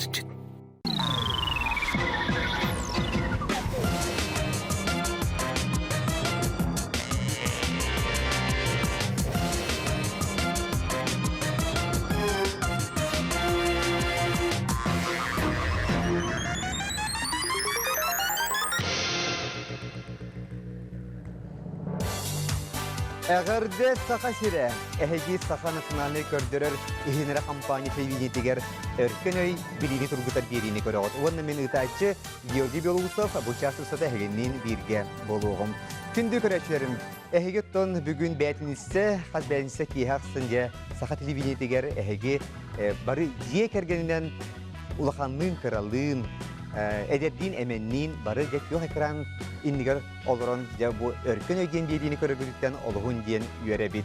сирдьит. Эҕэрдэ Саха сирэ! Эһиги Саха национальнай көрдөрөр иһинэрэ компания телевидениетигэр Өркөн өй билиини тургутар биэриини көрөҕүт. Уонна мин ыытааччы Георгий Белоусов бу чаас устата эһигинниин бииргэ буолуоҕум. Күндү көрөөччүлэрим, эһиги оттон бүгүн бээтиниссэ, хас бээтиниссэ киэһэ ахсын дьэ Саха телевидениетигэр эһиги бары дьиэ кэргэнинэн улаханныын кыралыын, эдэрдиин эмэнниин бары дьэ күөх экран иннигэр олорон дьэ бу өркөн өй диэн биэриини көрөргүтүттэн олуһун диэн үөрэбит.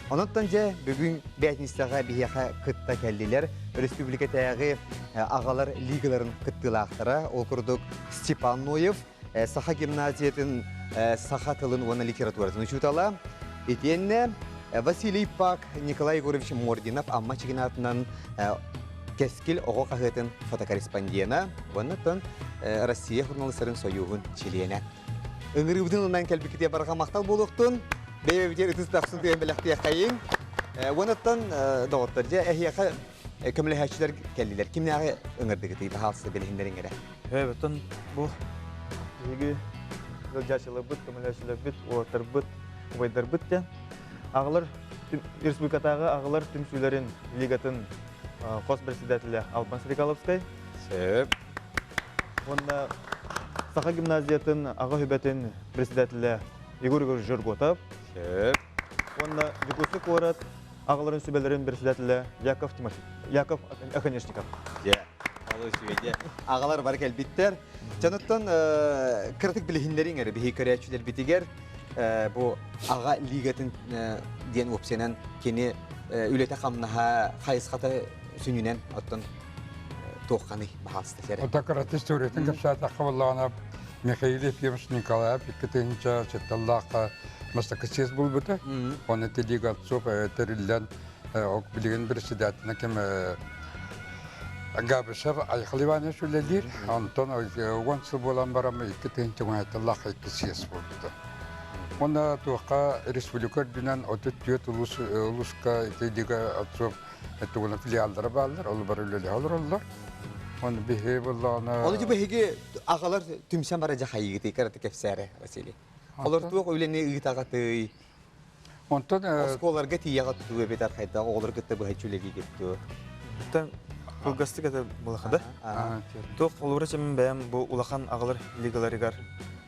Онон дьэ бүгүн бээтиниссэҕэ биһиэхэ кытта кэллилэр өрөспүүбүлүкэтээҕи аҕалар лигаларын кыттыылаахтара. Ол курдук Степан Ноев, Саха гимназиятын саха тылын уонна литературатын учуутала, итиэннэ Василий Пак, Николай Егорович Мординов Амма Чигинатынан Кэскил оҕо хаһыатын фотокорреспондена уонна Россия журналистарын сойууһун чилиэнэ. Ыҥырыыбытын ылынан кэлбиккитигэр барҕа махтал буолуохтун. Бэйэбитигэр ытыс тахсын тыйан бэлэхтиэххэйиҥ. Уонаттан доҕоттор, дьэ эһиэхэ көмөлөһөөччүлэр кэллилэр. Кимнээҕи ыҥырдыгытый, баһаалыста билиһиннэриҥ эрэ. Оттон бу биһиги ыалдьааччыларбыт, көмөлөһөөччүлэрбит, уолаттарбыт, убайдарбыт диэн аҕалар республикатааҕы аҕалар түмсүүлэрин лигатын хос председателэ Албан Стрекаловскай. Сөп. Уонна Саха гимназиятын аҕа сүбэтин председателэ Егор Егорович Жерготов. Сөп. Уонна Дьокуускай куорат аҕаларын сүбэлэрин председателэ Яков Тимофеев, Яков Оконешников. Дьэ, олус үчүгэй. Аҕалар бары кэлбиттэр. Дьонуттан кыратык билиһиннэриҥ эрэ биһи көрөөччүлэрбитигэр бу аҕа лигатын диэн уопсайынан кини үлэтэ-хамнаһа хайысхата сүнньүнэн оттон туохханый баһаалыста сэрэ. Ота кыраты историятын кэпсээтэххэ буоллаҕына Михаил Ефимович Николаев 2007-лаахха бастакы съезд булбута. Оны Лига отцов тэриллэн билигин председателинэ ким Габышев Айхал Иванович үлэлиир. Онтон уон сыл буолан баран 2007-лаах икки съезд буолбута. Уонна туохха республика үрдүнэн 34 улус улуска ити Лига отцов тугунан филиаллара бааллар, ол бары үлэлэһэ олороллор. Оны биһи буллаҕына... Оны биһиги аҕалар түмсэн бара дьахайыгытый караты кэпсээрэ, Василий. Олор туох үлэни ыытаҕатый? Онтон оскуолаларга тиийэҕэ тутуу эбэтэр хайдах оҕолору кытта быһаччы үлэлиигит дуо? Оттон кылгастык это булаха да? Туох холобура чэмин бэйэм бу улахан аҕалар лигаларыгар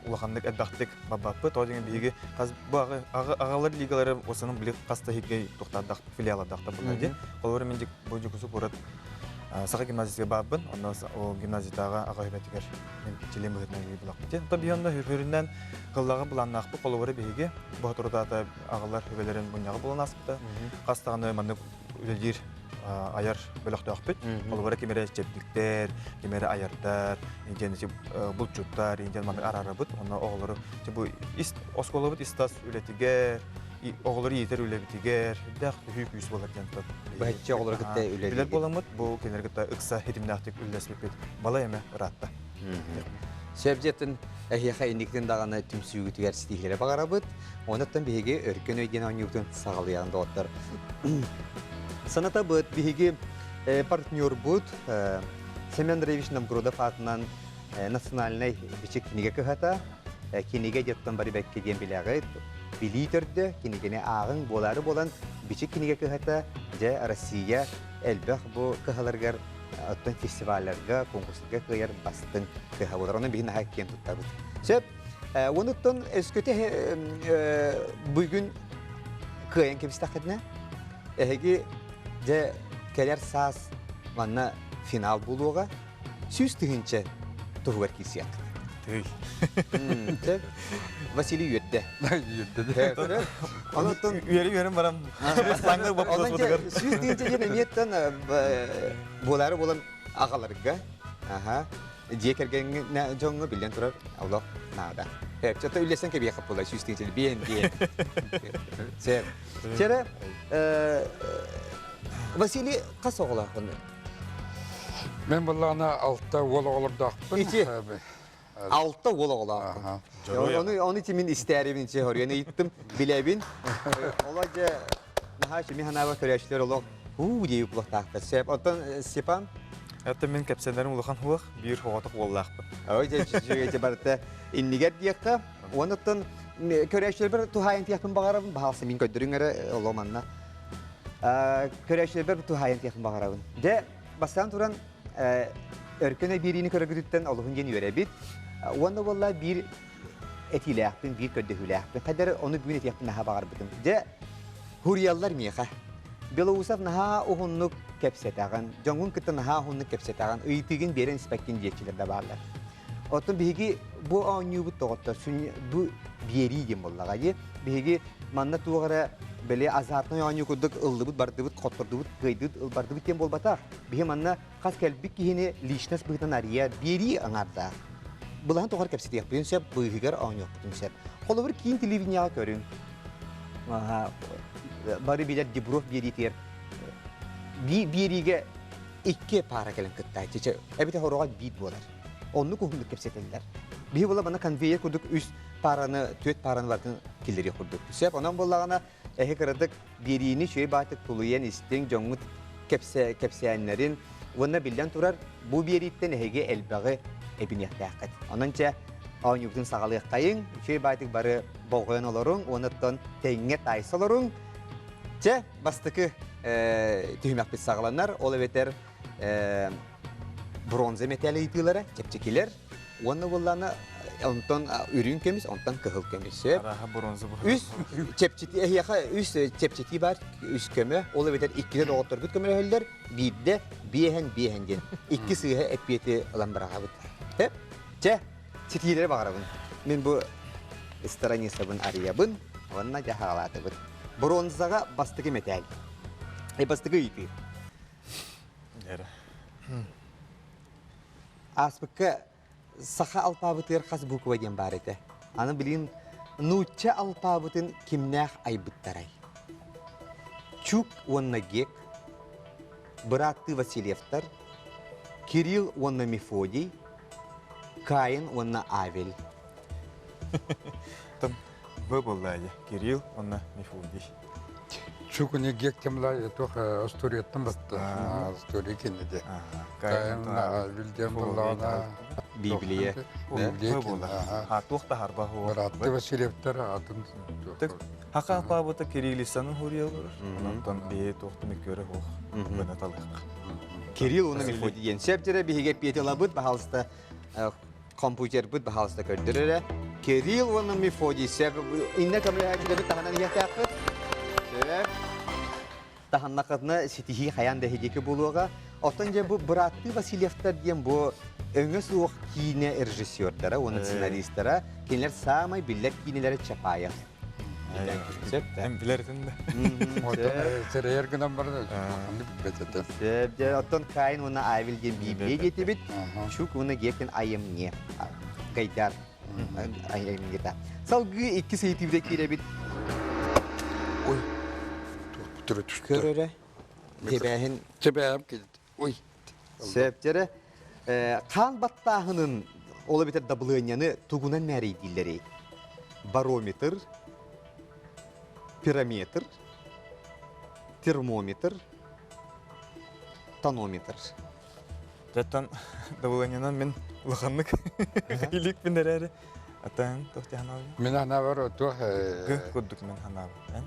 улаханнык элбэхтик баббаппыт. Ол дьиҥэ биһиги хас бу аҕалар лигалары осанын били хас да иһигэй тухтаардах филиаллардахта була дии. Холобура мин бу Дьукусу куорат Саха гимназиятыгар баарбын. Онно ол гимназиятааҕы аҕа үһүмэтигэр мин чилиэн быһыытынан үлэлии булахпыт. Онтон биһи онно хүрүнэн кыллаҕы былааннаахпыт. Холобура биһиги бу соторутаата аҕалар үбэлэрин мунньаҕа буолан ааспыта. Хас даҕаны маннык үлэлиир айар бөлөхтөөхпүт. Холобура ким эрэ чэбдиктэр, ким эрэ айардар, диэн булчуттар, диэн маннык араарабыт. Онно оҕолору бу ис оскуолабыт ис-тас үлэтигэр, оҕолору иитэр үлэбитигэр үрдээх төһүү күүс буолар диэн тот. Быһаччы оҕолору кытта үлэлиир. Үлэр буоламмыт, бу кинилэри кытта ыкса хитимнээхтик үлэлэспиппит балай эмэ ыраатта. Сөп эһиэхэ инниктин даҕаны түмсүүгүтүгэр ситиһиилэри баҕарабыт. Онуттан биһиги өркөн өй диэн оонньуубутун саҕалыйан доҕоттор. Санатабыт биһиги партнербут Семен Андреевич Новгородов аатынан национальнай бичик кинигэ кыһата. Кинигэ дьоттон бары бэккэ диэн билэҕит. Билии төрдө, кинигэни ааҕыҥ буолаары буолан бичик кинигэ кыһата дьэ Россия элбэх бу кыһаларыгар оттон фестивалларга, конкурстарга кыайар бастыҥ кыһа буолар. Онон биһи наһаа киэн туттабыт. Сөп. Онуттан өскөтө бүгүн кыайан кэбистэххитинэ, эһиги дьэ кэлэр саас манна финал буолуоҕа. 100 000 туһугар киирсиэххит. Тый. Василий үөрдэ. Үөрдэ. Онуттан Үөрэ-үөрэн баран саҥа боппуруос бутугар. 100 000 диэн эмиэттэн буолаары буолан аҕаларга аха дьиэ кэргэҥҥэ дьоҥҥо биллэн турар олох наада. Чото үллэсэн кэбиэхэ буолар 100 000 биэн биэн. Сэр. Чэрэ Василий хас оҕолооххун? Мен буллаана алта уол оҕолордоохпун. Ити алта уол оҕолоохпун. Ону ону ити мин истээрибин ити хоруйан ыйыттым, билэбин. Оло дьэ наһаа чими ханаба көрөөччүлэр олох уу дии кулахтаахтар. Сөп. Оттон Степан Это мин кэпсэнэрим улахан хуох, биир оҕотох уоллаахпын. Ой, дьэ, дьэ, барыта иннигэр диэххэ. Онуттан көрөөччүлэрбэр туһаайан тиэхпин баҕарабын. Баһаалса мин көрдөрүҥ эрэ оло манна. Көрөөччүлэрбэр туһаайан тиэхпин баҕарабын. Дьэ, бастаан туран өркөн биэриини көрөргүтүттэн олуһун диэн үөрэбит. Уонна буолла биир этиилээхпин, биир көрдөһүүлээхпин. Хайдары ону бүгүн этиэхпин наһаа баҕарбытым. Дьэ, хуруйаллар миэхэ. Белоусов наһаа уһуннук кэпсэтэҕин, дьоҥҥун кытта наһаа уһуннук кэпсэтэҕин, ыйытыыгын биэрэн испэккин диэччилэр да бааллар. Оттон биһиги бу оонньуубут доҕоттор, бу биэрии диэн буоллаҕа дии. Биһиги манна туох эрэ били азартнай оонньуу курдук ыллыбыт, бардыбыт, хоттордубут, кыайдыбыт, бардыбыт диэн буолбатах. Биһи манна хас кэлбит киһини личность быһыытынан арыйа биэрии аҥаардаах. Былаһын тухары кэпсэтиэхпитин сөп, быыһыгар оонньуохпутун сөп. Холобур, киин телевидениеҕа көрүҥ. Бары билэр Дебров биэриитигэр биэриигэ икки паара кэлэн кыттааччы. Эбэтэр хороҕо биир буолар. Оннук уһуннук кэпсэтэллэр. Биһи була мана конвейер курдук үс параны, түөрт параны барытын киллэриэх курдук. Сөп, онон буоллаҕына эһи кыратык биэриини үчүгэй баатык тулуйан истиҥ, дьоҥҥут кэпсээннэрин уонна биллэн турар бу биэрииттэн эһиги элбэҕи эбиниэхтээххит. Онон чэ оонньуубутун саҕалыаххайыҥ, үчүгэй баатык бары болҕойон олоруҥ уонна оттон тэҥҥэ таайса олоруҥ. Чэ, бастакы түһүмэхпит саҕаланар, ол эбэтэр бронза мэтээл ыйытыылара, чэпчэкилэр уонна буоллаана онтон үрүҥ көмүс, онтон кыһыл көмүс. Арааһа бронза Үс чэпчэти эһиэхэ үс чэпчэтии бар, үс көмө, ол эбэтэр иккитэ доҕотторгут көмөлөһөллөр, биирдэ биэһэн биэһэн диэн икки сыыһа эппиэти ылан быраҕабыт. Чэ, ситиилэри баҕарабын. Мин бу страницабын арыйабын уонна дьэ хаалаатыбыт. Бронзаҕа бастакы мэтээл. Бастакы ыйытыы. Ааспыкка саха алпаабытыгар хас буква диэн баар этэ. Аны билигин нуучча алпаабытын кимнээх айбыттарай? Чук уонна Гек, бырааттыы Васильевтар, Кирилл уонна Мефодий, Каин уонна Авель. Там Б буолла Кирилл уонна Мефодий. Чукуни гектемла туох остуоруйаттан батта. История киниде. Кайын билдем буллаана. Библия. Библия А туох тахарба Быраатты Васильевтар атын Хака паабыта Кириллисаны хуриялар. Онтон бие туохта меккөрө хуох. Бына талык. Кирилл уонна Мефодий диэн. Сөп биһиге пиэтилабыт, пожалуйста, компьютербыт баһаалыста көрдөр эрэ. Кирилл уонна Мефодий сөп иннэ көмөлөһөөччүлэрбит таһынан иһиэхтээхпит. Сөп. Таһыннахытына ситиһии хайаан да эһигики буолуоҕа. Оттон дьэ бу бырааттыы Васильевтар диэн бу өҥө суох киинэ режиссердара уонна сценаристара кинилэр саамай биллэр киинэлэрэ Чапаев. Сөп да. Эн билэритин да. Сэрейер гынан баран ханнык билбэт этэ. Сөп дьэ оттон Каин уонна Авель диэн Библия диэтибит. Чук уонна Гекин айымньы. Гайдар айымньыта. Салгыы иккис ыйытыыбыта киирэбит. Ой, түрө түстэ. Көр эрэ. Тебээһин. Тебээһим кэлит. Ой. Сөп дьэрэ. Хаан баттааһынын ол эбэтэр дабылыанньаны тугунан мээрийдииллэрий? Барометр, пирометр, термометр, тонометр. Жаттан дабылыанньанан мин улаханнык иликпин эрээри атаан туох ханаабын? Мин ханаабар туох Г курдук мен ханаабын.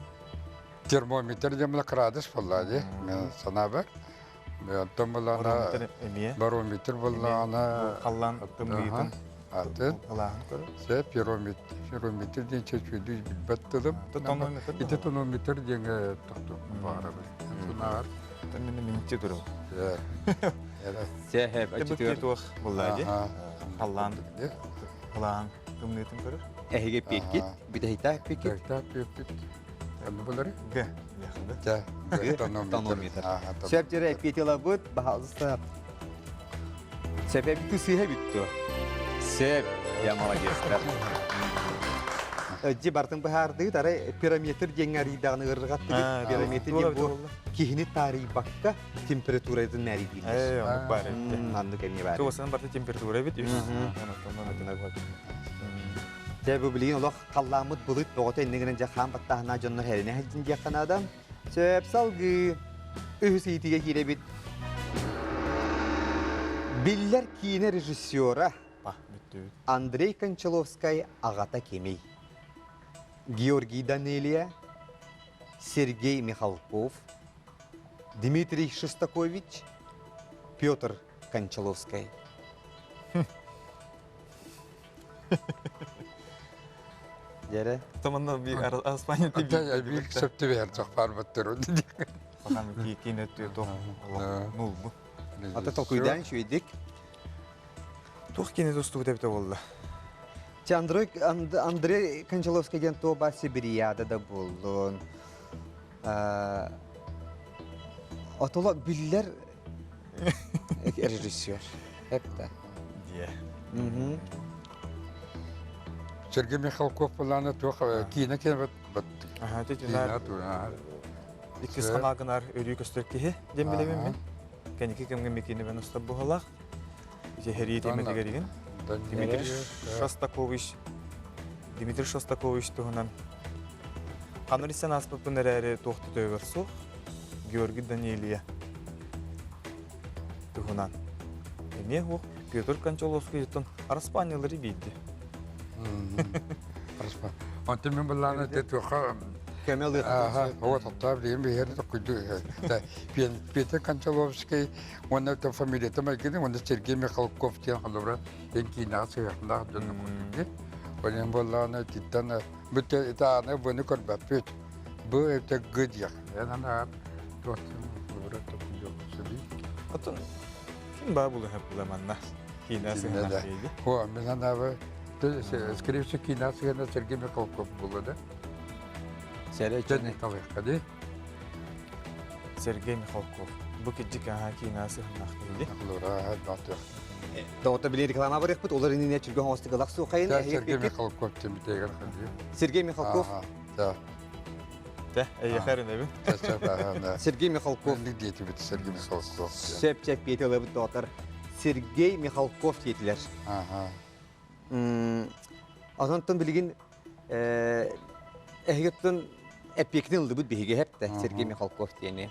Термометр диэн градус буолла дии мен санаабар. Оттон буллаҕына барометр буллаҕына халлаан тымныытын атын ылааһын көрөр. Се пирометр пирометр диэн чөчүдү билбэт тылым. Ити тонометр диэҥэ тохту баарабын. Сунаар. Мин минчи туру. Се хеп ачытыр. Туох буллаа ди. Халлаан ылааһын тымныытын көрөр. Эһиги пиэккит, бүтэһиктээх пиэккит. Бүтэһиктээх пиэккит. Онно булары? Г. Г. Тонометр. Сөп жере эппиэтилабыт, баһалыста. Сөп эбитти сыыһа бүттү. Сөп, я молодец. Дьи бартын быһаардыгыт, арай пирометр диэҥҥэ арыйдаҕына ыарырҕаттыгыт. Пирометр диэн бу киһини таарыйбакка температуратын мээрийдииллэр. Ээ, оннук баар эбит. Маннык эмиэ баар. Туосанан барыта температура эбит. Дьэ бу билигин олох халлааммыт былыт бөҕөтө иннигинэн гынан дьэ хаан баттааһынаа дьоннор хэринэ сылдьын диэххэ наада. Сөп салгыы үһүс ыйытыыга киирэбит. Биллэр киинэ режиссера Андрей Кончаловскай аҕата кимий? Георгий Данелия, Сергей Михалков, Дмитрий Шостакович, Петр Кончаловскай. Дьэрэ. Томанна би Аспания Биир сөп түбэһэр сохпарбыттар. Пахан киин өттү туох нулбу. Ата толкуйдаан үчүгэйдик. Туох кини тустубут эбитэ буолла? Чэ, Андрей, Андрей Кончаловский диэн туо баар Сибирияда да буоллун. Отоло биллэр режиссер. Эпта. Дие. Сергей Михалков булааны туох киинэ киинэ Аха, Иккис ханаагынар өрүү көстөр киһи диэн билэбин мин. Кэнники кэмҥэ микиинэбин устар буһалаах. Ити хэрии тиэмэтигэр игин. Дмитрий Шостакович Дмитрий Шостакович туһунан ханна истэн ааспыппын эрээри туох да төбөбөр суох. Георгий Данилия туһунан. Эмиэ суох. Петр Кончаловскайтан араспаанньалары биирди. Онтон мин былааны туохха Көмө ылыахтаах. Вот оттоо билигин биһиэри токкуйду. Петр Кончаловский уонна фамилията майгыны уонна Сергей Михалков диэн холобура эн киинэҕэ сыһыаннаах дьону курдук. Ол буоллаҕына ититтэн бүт итааны буну көрбөппүт. Бу это г диэх. Эн анаат туохтан холобура токкуйду сөбүй. Оттон ким баа булуһа була манна киинэ сыһыаннаах диэги. О, мен анаабы скорее всего киинэ сыһыана Сергей Михалков буолла да. Сергей Сергей Михалков. Бу кирдьик аһаа киинэ сыһыннаах киһи. Доҕотто били реклама барыахпыт, олор иннинэ чүргө оҥостук ылах суохайын. Сергей Михалков тимитегер Сергей Михалков. Да. Тэ, эйэхэ эрэнэбин. Сергей Михалков. диэтибит Сергей Михалков. Сөп чэп пиэти ылабыт доҕоттор. Сергей Михалков диэтилэр. Ага. Онтон билигин эһигиттэн эппиэкин ыллыбыт биһиги хэптэ Сергей Михалков диэни.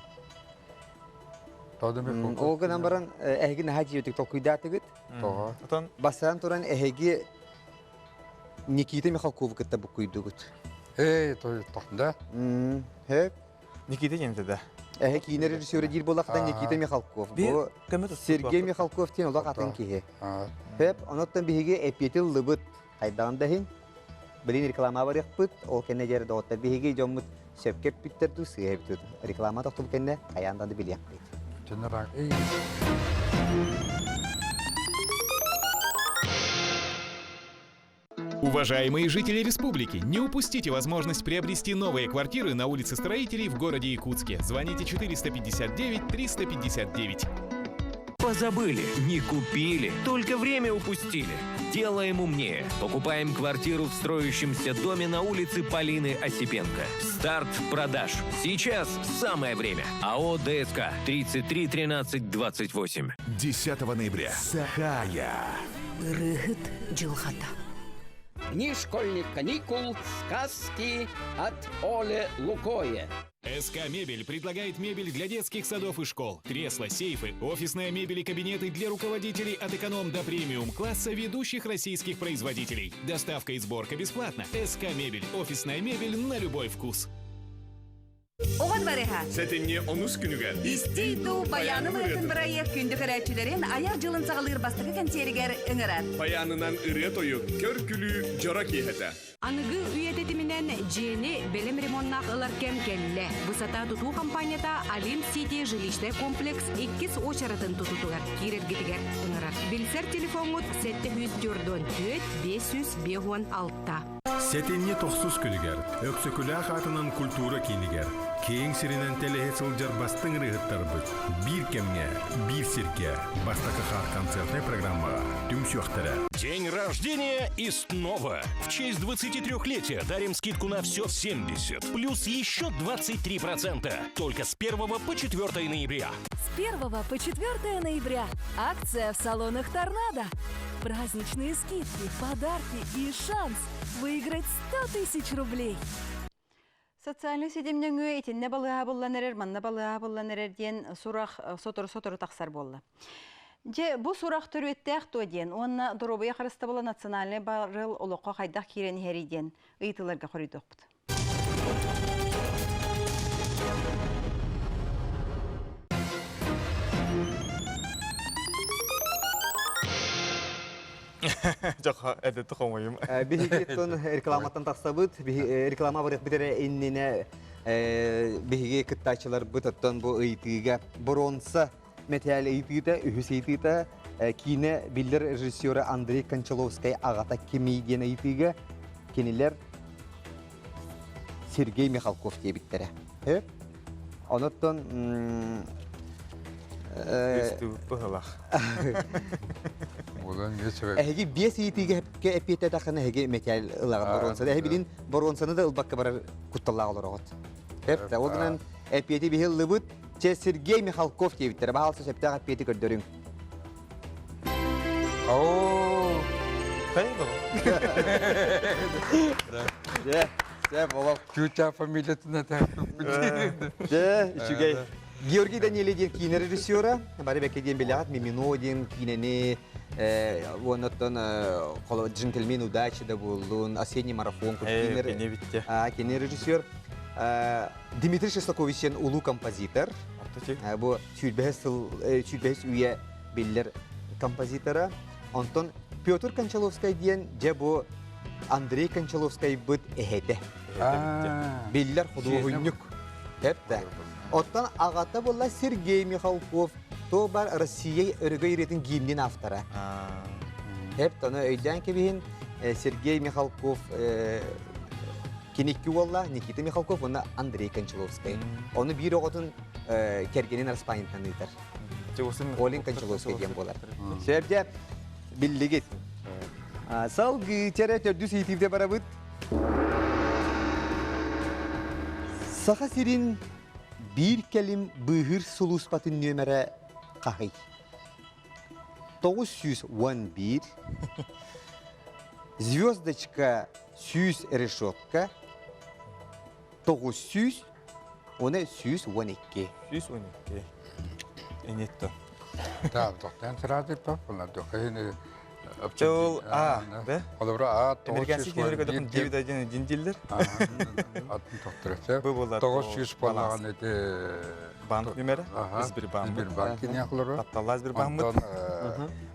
Ол гынан баран эһиги наһаа дьиэтик толкуйдаатыгыт. Отон Бастаан туран эһиги Никита Михалкову кытта буккуйдугут. Эй, той тохда. Хөп. Никита диэн да. Эһэ киинэ режиссера диир буоллахтан Никита Михалков. Бу Сергей Михалков диэн олох атын киһи. Хөп, оноттон биһиги эппиэти ыллыбыт. Хайдаҕын да иһин. Билин реклама барыахпыт, ол кэннэ дьэр доҕоттор биһиги дьоммут сөпкө эппиттэр дуу, сыыһа эбит Реклама тохтубут кэннэ хайаан да билиэхпит. Уважаемые жители республики, не упустите возможность приобрести новые квартиры на улице Строителей в городе Якутске. Звоните 459 359. Позабыли, не купили, только время упустили. Делаем умнее. Покупаем квартиру в строящемся доме на улице Полины Осипенко. Старт продаж. Сейчас самое время. АО ДСК 33 13 28. 10 ноября. Сахая. Ырыһыт дьылҕата. Дни школьных каникул, сказки от Оле Лукое. СК «Мебель» предлагает мебель для детских садов и школ, кресла, сейфы, офисная мебель и кабинеты для руководителей от эконом до премиум класса ведущих российских производителей. Доставка и сборка бесплатно. СК «Мебель» – офисная мебель на любой вкус. Оҕо двореһа. Сэтинньи онус күнүгэр. Истий дуу баяным ырыатын бырайыак күндү көрөөччүлэрин айар дьылын саҕалыыр бастакы кэнсиэригэр ыҥырар. Баянынан ырыа-тойук, көр-күлүү дьоро киэһэтэ. Аныгы үйэ тэтиминэн дьиэни бэлэм ремоннаах ылар кэм кэллэ. Высота тутуу компанията Олимп Сити жилищный комплекс иккис уочаратын тутутугар киирэргитигэр ыҥырар. Билсэр телефоҥҥут 744 556. Сэтинньи тохсус күнүгэр Өксөкүлээх аатынан культура киинигэр киэҥ сиринэн тэлэһэ сылдьар бастыҥ ырыаһыттарбыт биир кэмҥэ, биир сиргэ бастакы хаар концертнай программаҕа. түмсүөхтэрэ. День рождения и снова! В честь 23-летия дарим скидку на все в 70, плюс еще 23%. Только с 1 по 4 ноября. С 1 по 4 ноября акция в салонах «Торнадо». Праздничные скидки, подарки и шанс выиграть 100 тысяч рублей. Социальнай ситим нөҥүө итиннэ балыыһа буллан эрэр, манна балыыһа буллан эрэр диэн сурах сотору-сотору тахсар буолла. Дьэ, бу сурах төрүөттээх дуо диэн уонна доруобуйа харыстабыла национальнай барыл олоххо хайдах киирэн иһэрий диэн ыйытыыларга хоруйдуохпут. Жоха, эдетті хомойум. Биһиги тон рекламаттан тахсабыт, реклама барыах эрэ иннинэ биһиги кыттааччыларбыт оттон бу ыйытыыга бронза мэтээл ыйытыыта, үһүс ыйытыыта киинэ биллэр режиссера Андрей Кончаловскай аҕата кимий диэн ыйытыыга кинилэр Сергей Михалков диэбиттэрэ. Онуттан быһылах. Эһиги биэс ыйытыыга эппиэттэтэххинэ эһиги мэтээл ылаҕыт боруонсаны. Эһи билин боруонсаны да ылбакка барар кутталлаах олороҕут. Эп ол гынан эппиэти биһи ыллыбыт. Че Сергей Михалков диэбиттэрэ. Баһаалыста сөптөөх эппиэти көрдөрүҥ. Оо. Дьэ, дьэ, болов. Чуча фамилиятын этэ. Дьэ, үчүгэй. Георгий Даниэли диэн киинэ режиссера, бары бэккэ диэн билэҕит, Мимино диэн киинэни уоннаттан «Джентльмен удачи» да буоллун, «Осенний марафон» киинэ режиссер. Дмитрий Шостакович диэн улуу композитор. Бу сүүрбэһис сыл, сүүрбэһис үйэ биллэр композитора. Онтон Петр Кончаловскай диэн дьэ бу Андрей Кончаловскайбыт эһэтэ. Биллэр худуоһунньук. Эптэ. Оттон аҕата буолла Сергей Михалков, то бар Россия өрөгөй ырыатын гимнин автора. Эпт, ону өйдөөн кэбиһин Сергей Михалков кини икки уолла Никита Михалков уонна Андрей Кончаловскай. Ону биир оҕотун кэргэнин араспаанньатынан ыытар. Олин Кончаловскай диэн буолар. Сөп биллигит. Салгыы чэрэ төрдүс ыйытыыга барабыт. Саха сирин биир кэлим быыһыыр сулууспатын нүөмэрэ хаһый? 911 Звездочка 100 решетка 900 уонна 112. 112. Инетто. Да, тохтан сразу папа, тохтан Ол А, да? Холобура А Американский кинилер көтөхүн Дэвид один один дииллер. Атын тохтурса. 900 болаған эти банк нүмері. Сбербанк. Сбербанк кине холобура. Тапталла Сбербанк.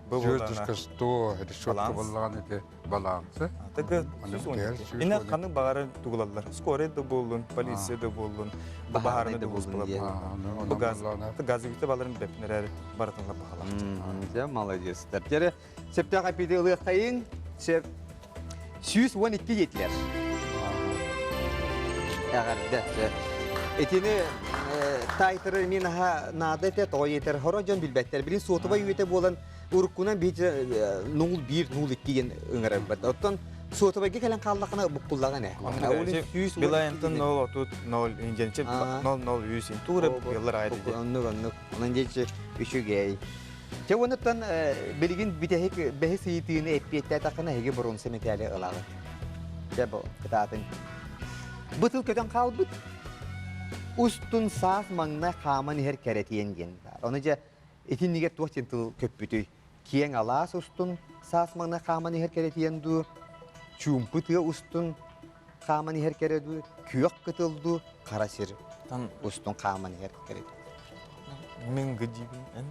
Звездочка 100 решетка болаған эти балансы. Тыгы Ина ханнык баҕары тугулаллар. Скорый да буоллун, полиция да буоллун, бу баһаарына да буоллун. Бу газ, газовикта баларын бэпнэрэр барытын бахалах. Дьэ, молодецтар. Дьэ, сөптөөх эпиди ылыахтайын, сөп 112 диэтилэр. Эҕэрдэ. Итини тайтыры мин аха наада этэ, тоҕо етер хоро дьон билбэттэр. Билин суотубай үйэтэ буолан уруккунан биир 01 02 диэн ыҥырарбыт. Оттон суотабайга кэлэн хааллахына буккуллаҕын ээ. Билайнтан 0 30 0 индианчы 0 0 100 тура биллар айды. Оннук оннук. Онон диэчи үчүгэй. Чэ онуттан билигин бүтэһик бэһис ыйытыыны эппиэттээтэххинэ эһиги боруонса мэтээли ылаҕыт. Дьэ бу кытаатын. Бу тыл көтөн хаалбыт. Устун саас маҥнай хааман иһэр кэрэтиэн диэн баар. Ону дьэ Итиннигэр туох диэн тыл көппүтүй? Киэҥ алаас устун саас маҥнай хааман иһэр кэрэтийэн дуу, чуумпу тыа устун хааман иһэр кэрэ дуу, күөх кытыл дуу, хара сир устун хааман иһэр кэрэ дуу? Мин гыдьибин эн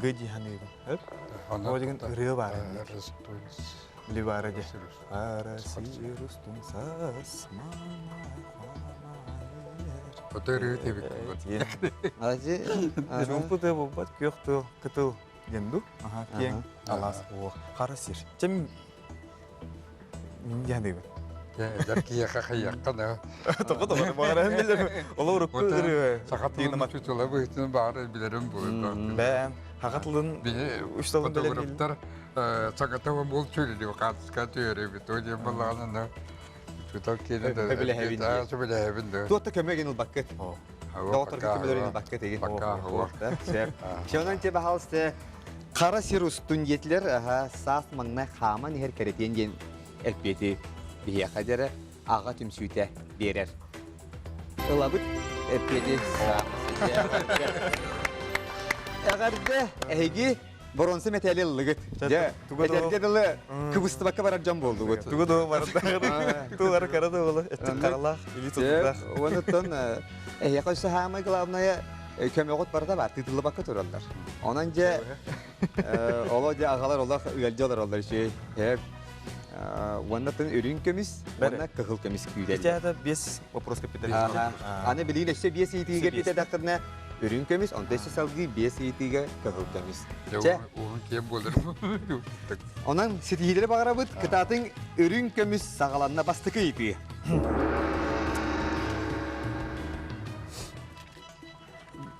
гыдьи ханыыбын. О деген ырыа баар. Били баара де. Хара сир устун саас Өтөрү тебик. Чуумпу тыа буолбат, күөх тыл, кытыл диэн дуу. Аха, киэҥ алаас уох. Хара сир. Чэм мин диэхдыыбын. Эдэр киһиэхэ хайыахха да. Тоҕо тоҕо баҕаран билэр. Олор урукку ырыа. Саха тылын учуутала быһыытынан баҕар билэрим буолуо. Бэм. Хаға тылын үш тылын Фотографтар сагатава бол чүлү хаатыска түөрүбүт. О диэн балаҕанына учуутал киэнэ да Сөбүлэһэбин дии. Сөбүлэһэбин да. Туотта көмө ген ылбаккыт. Доҕотторго көмөлөрүн ылбаккыт эгин. Бакка хуа. Сөп. Чонон те баһалысты қара сир устун диэтилер, саас маҥнай хааман иһэр кэрэтиэн диэн эппиэти биһиэхэ дьэрэ аҕа түмсүүтэ биэрэр. Ылабыт эппиэти Эҕэрдэ эһиги боруонса мэтээли ыллыгыт. Дьэ, этэргэ дылы кыбыстыбакка барар дьон буолдугут. Тугу да барар. Тулары кара да болу, эттик каралаах, или тутулаах. Онуттан эһиэхэ өссө хаамай главное көмөҕүт барыта бар, тыытыллыбакка тураллар. Онон дьэ Оло дьэ аҕалар олох ыалдьа олороллор үчүгэй. Һээп. Уонна тын үрүҥ көмүс, уонна кыһыл көмүс күүтэллэр. Ити биэс вопрос кэппитэ. Аны билигин өссө биэс ыйытыыга кэппитэ үрүҥ көмүс, онто өссө салгыы биэс ыйытыыга кыһыл көмүс. Чэ. Уһун киэм буолар. Онон ситиһиилэри баҕарабыт, кытаатыҥ үрүҥ көмүс саҕаланна бастакы ыйытыы.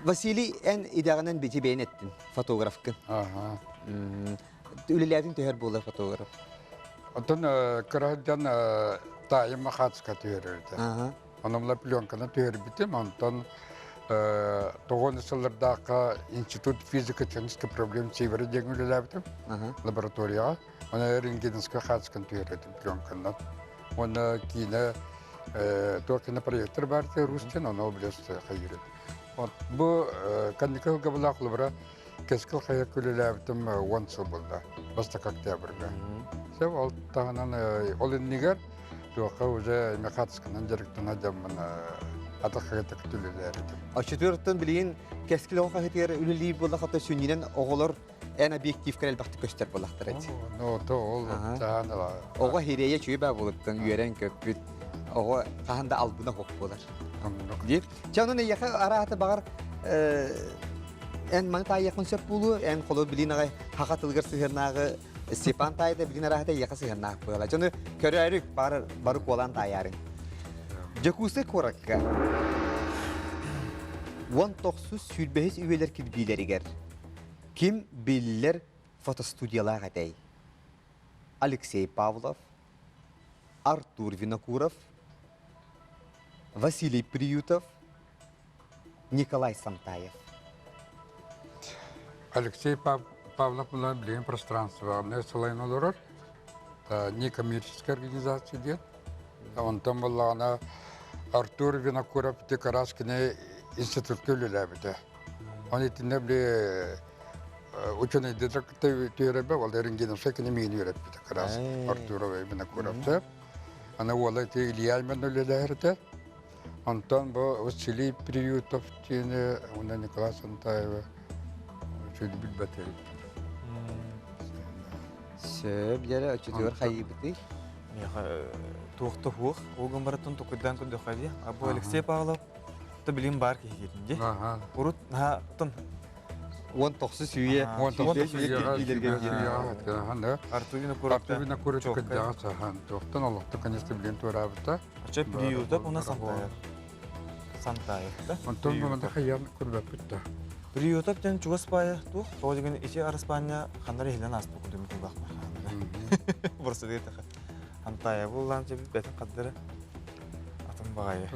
Василий, эн идэҕинэн бити бэйэн эттин, фотографкын. Аха. Үлэлээтин төһөр буолар фотограф? Оттон кыраһыддан таайым Махатска түһэрэрдэ. Онон пленканы түһэрбитим, онтон тоҕон сыллардаахха Институт физико-технических проблем Севере диэн үлэлээбитим лабораторияҕа. Оны рентгеновскай хаацкан түһэрэтим пленканан. Уонна киинэ туох кино проектор бар рустен, ону облез хайырыт. Вот бу канника ылгабылаах лыбыра кескил хайа күлэлээбитим уон сыл булда. Бастакы октябрьга. Сөп ол таһынан ол иннигэр туохха уже мехатсканан дьарыктана дьаммын атаххагата күтүлэлээбитим. Оччотуортан билигин кескил оҕо хаһытыгар үлэлиир буоллахата сүнньүнэн оҕолор эн объективкар элбэхтик көстөр буоллахтар эти. Ну, то ол таһан Оҕо хирэйэ үчүгэй баа буолуттан үөрэн көппүт. Оҕо хаһан да албына хоп буолар. Диир. Чэ онон эйиэхэ араата баҕар эн маны таайыаххын сөп буолуо, эн холу билин аҕай хаха тылыгар сыһыаннааҕы Степан таайда билин араата эйиэхэ сыһыаннаах буола. Дьону көрөөрүк бары бары куолаан таайаарыҥ. Дьокуускай куоракка 19 сүүрбэһис үйэлэр кирбиилэригэр Ким биллэр фотостудиялаах этэй? Алексей Павлов, Артур Винокуров, Василий Приютов, Николай Сантаев. Алексей Павлов мына билигин пространствоны сылайын олорор. Некоммерческая организация диэн. Онтон буоллаҕына Артур Винокуров декорас кини институтка үлэлээбитэ. Оны итиннэ били ученыйдыта түөрөбө ол рентгеновскай кини миин үөрэппитэ кырас Артурова Винокуровца. Аны уола ити Илья Айман үлэлэһэртэ. Онтон бу Василий Приютов диэни уонна Николай Сантаева үчүгэй билбэтэ. Сөп, дьэрэ оччотугар хайыыбытый? Миэхэ туох да суох. Ол гын барытын токуйдаан көрдөххө дии. А бу Алексей Павлов то билим бар киһи диэтин дии. Урут наһаа тон 19 үйэ 19 үйэ Артур Винокуров Артур Винокуров кырдьаҕас ахан туохтан олохто конечно билин туораабыта. Ача Приютов уна Сантаев. Сантаев да. Онтон бу хайан көрбөппүт да. Приютов ден чугас баайа туох тоҕо деген ити араспаанньа ханнар иһилэн ааспыт кудум кулгаахпар Просто диэтэхэ Антаев буллаан дьэбит бэтин хаддары атын баҕайы.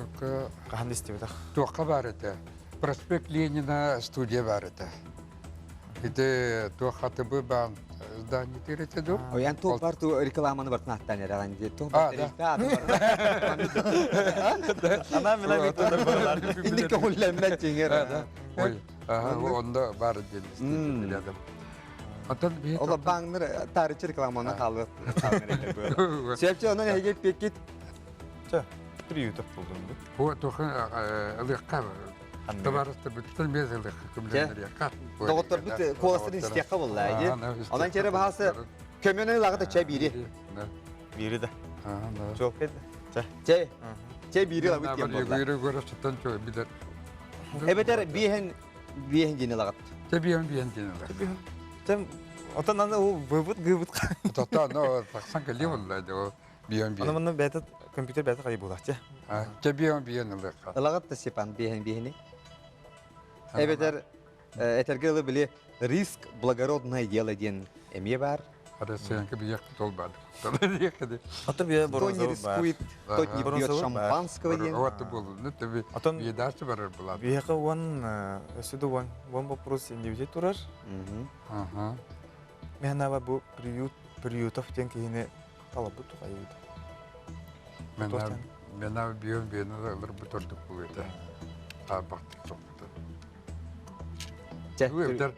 Хаһан да истибэтэх. Туохха баар этэ? Проспект Ленина студия баар этэ. Ити туох хатыбы баан здание тирете ду? Ой, эн туох бар ту рекламаны бартын аттан эрэҕин дии. Туох бар тэрилтэ аты Ана мина бит Инник көҥүллэммэт дьиҥэр. Ой, онно бар диэн билядым. Оттон биһи Ола бааңнар таарыччы рекламаны хаалыат. Сөпчө онон эһиги пеккит Чэ, приютов булдум бу. Бу туха ылыахха табаарыстар бүттэн без ылыахха көмөлөнөрүөххэ. Доҕотторбут куоластарын истиэххэ буолла ди. Онон чэрэ баһаасы көмөнө ылаҕыта чэ биири. Биири да. Чуолкай да. Чэ. Чэ. Чэ биири ылабыт диэн буолла. Биири көрө сытан чө билер. Эбэтэр биэһэн биэһэн диэн ылаҕыт. Чэ биэһэн биэһэн диэн ылаҕыт. Чэ отон аны ол быбыт гыбыт. Тата но тахсан кэлиэ буолла биэһэн биэһэн. Аны манна бэйэтэ компьютер бэйэтэ хайы буолааччы. Чэ биэһэн биэһэн ылыахха. Ылаҕыт да Степан биэһэн биэһэни. Эбэтэр. Этэргэ дылы били риск благородное дело диэн эмиэ баар. Арассыыйаҥка биһиэхпит ол баар. Атын бие Кто не рискует, тот не пьет шампанского диэн. Атын биһиэхэ уон өссө да уон уон вопрос иннибитэ турар. Мен бу приют приютов диэн киһини талабыт тухайыбыт. Мен бион биону ылырбыт ордук булуйда. Таабахтык соппута.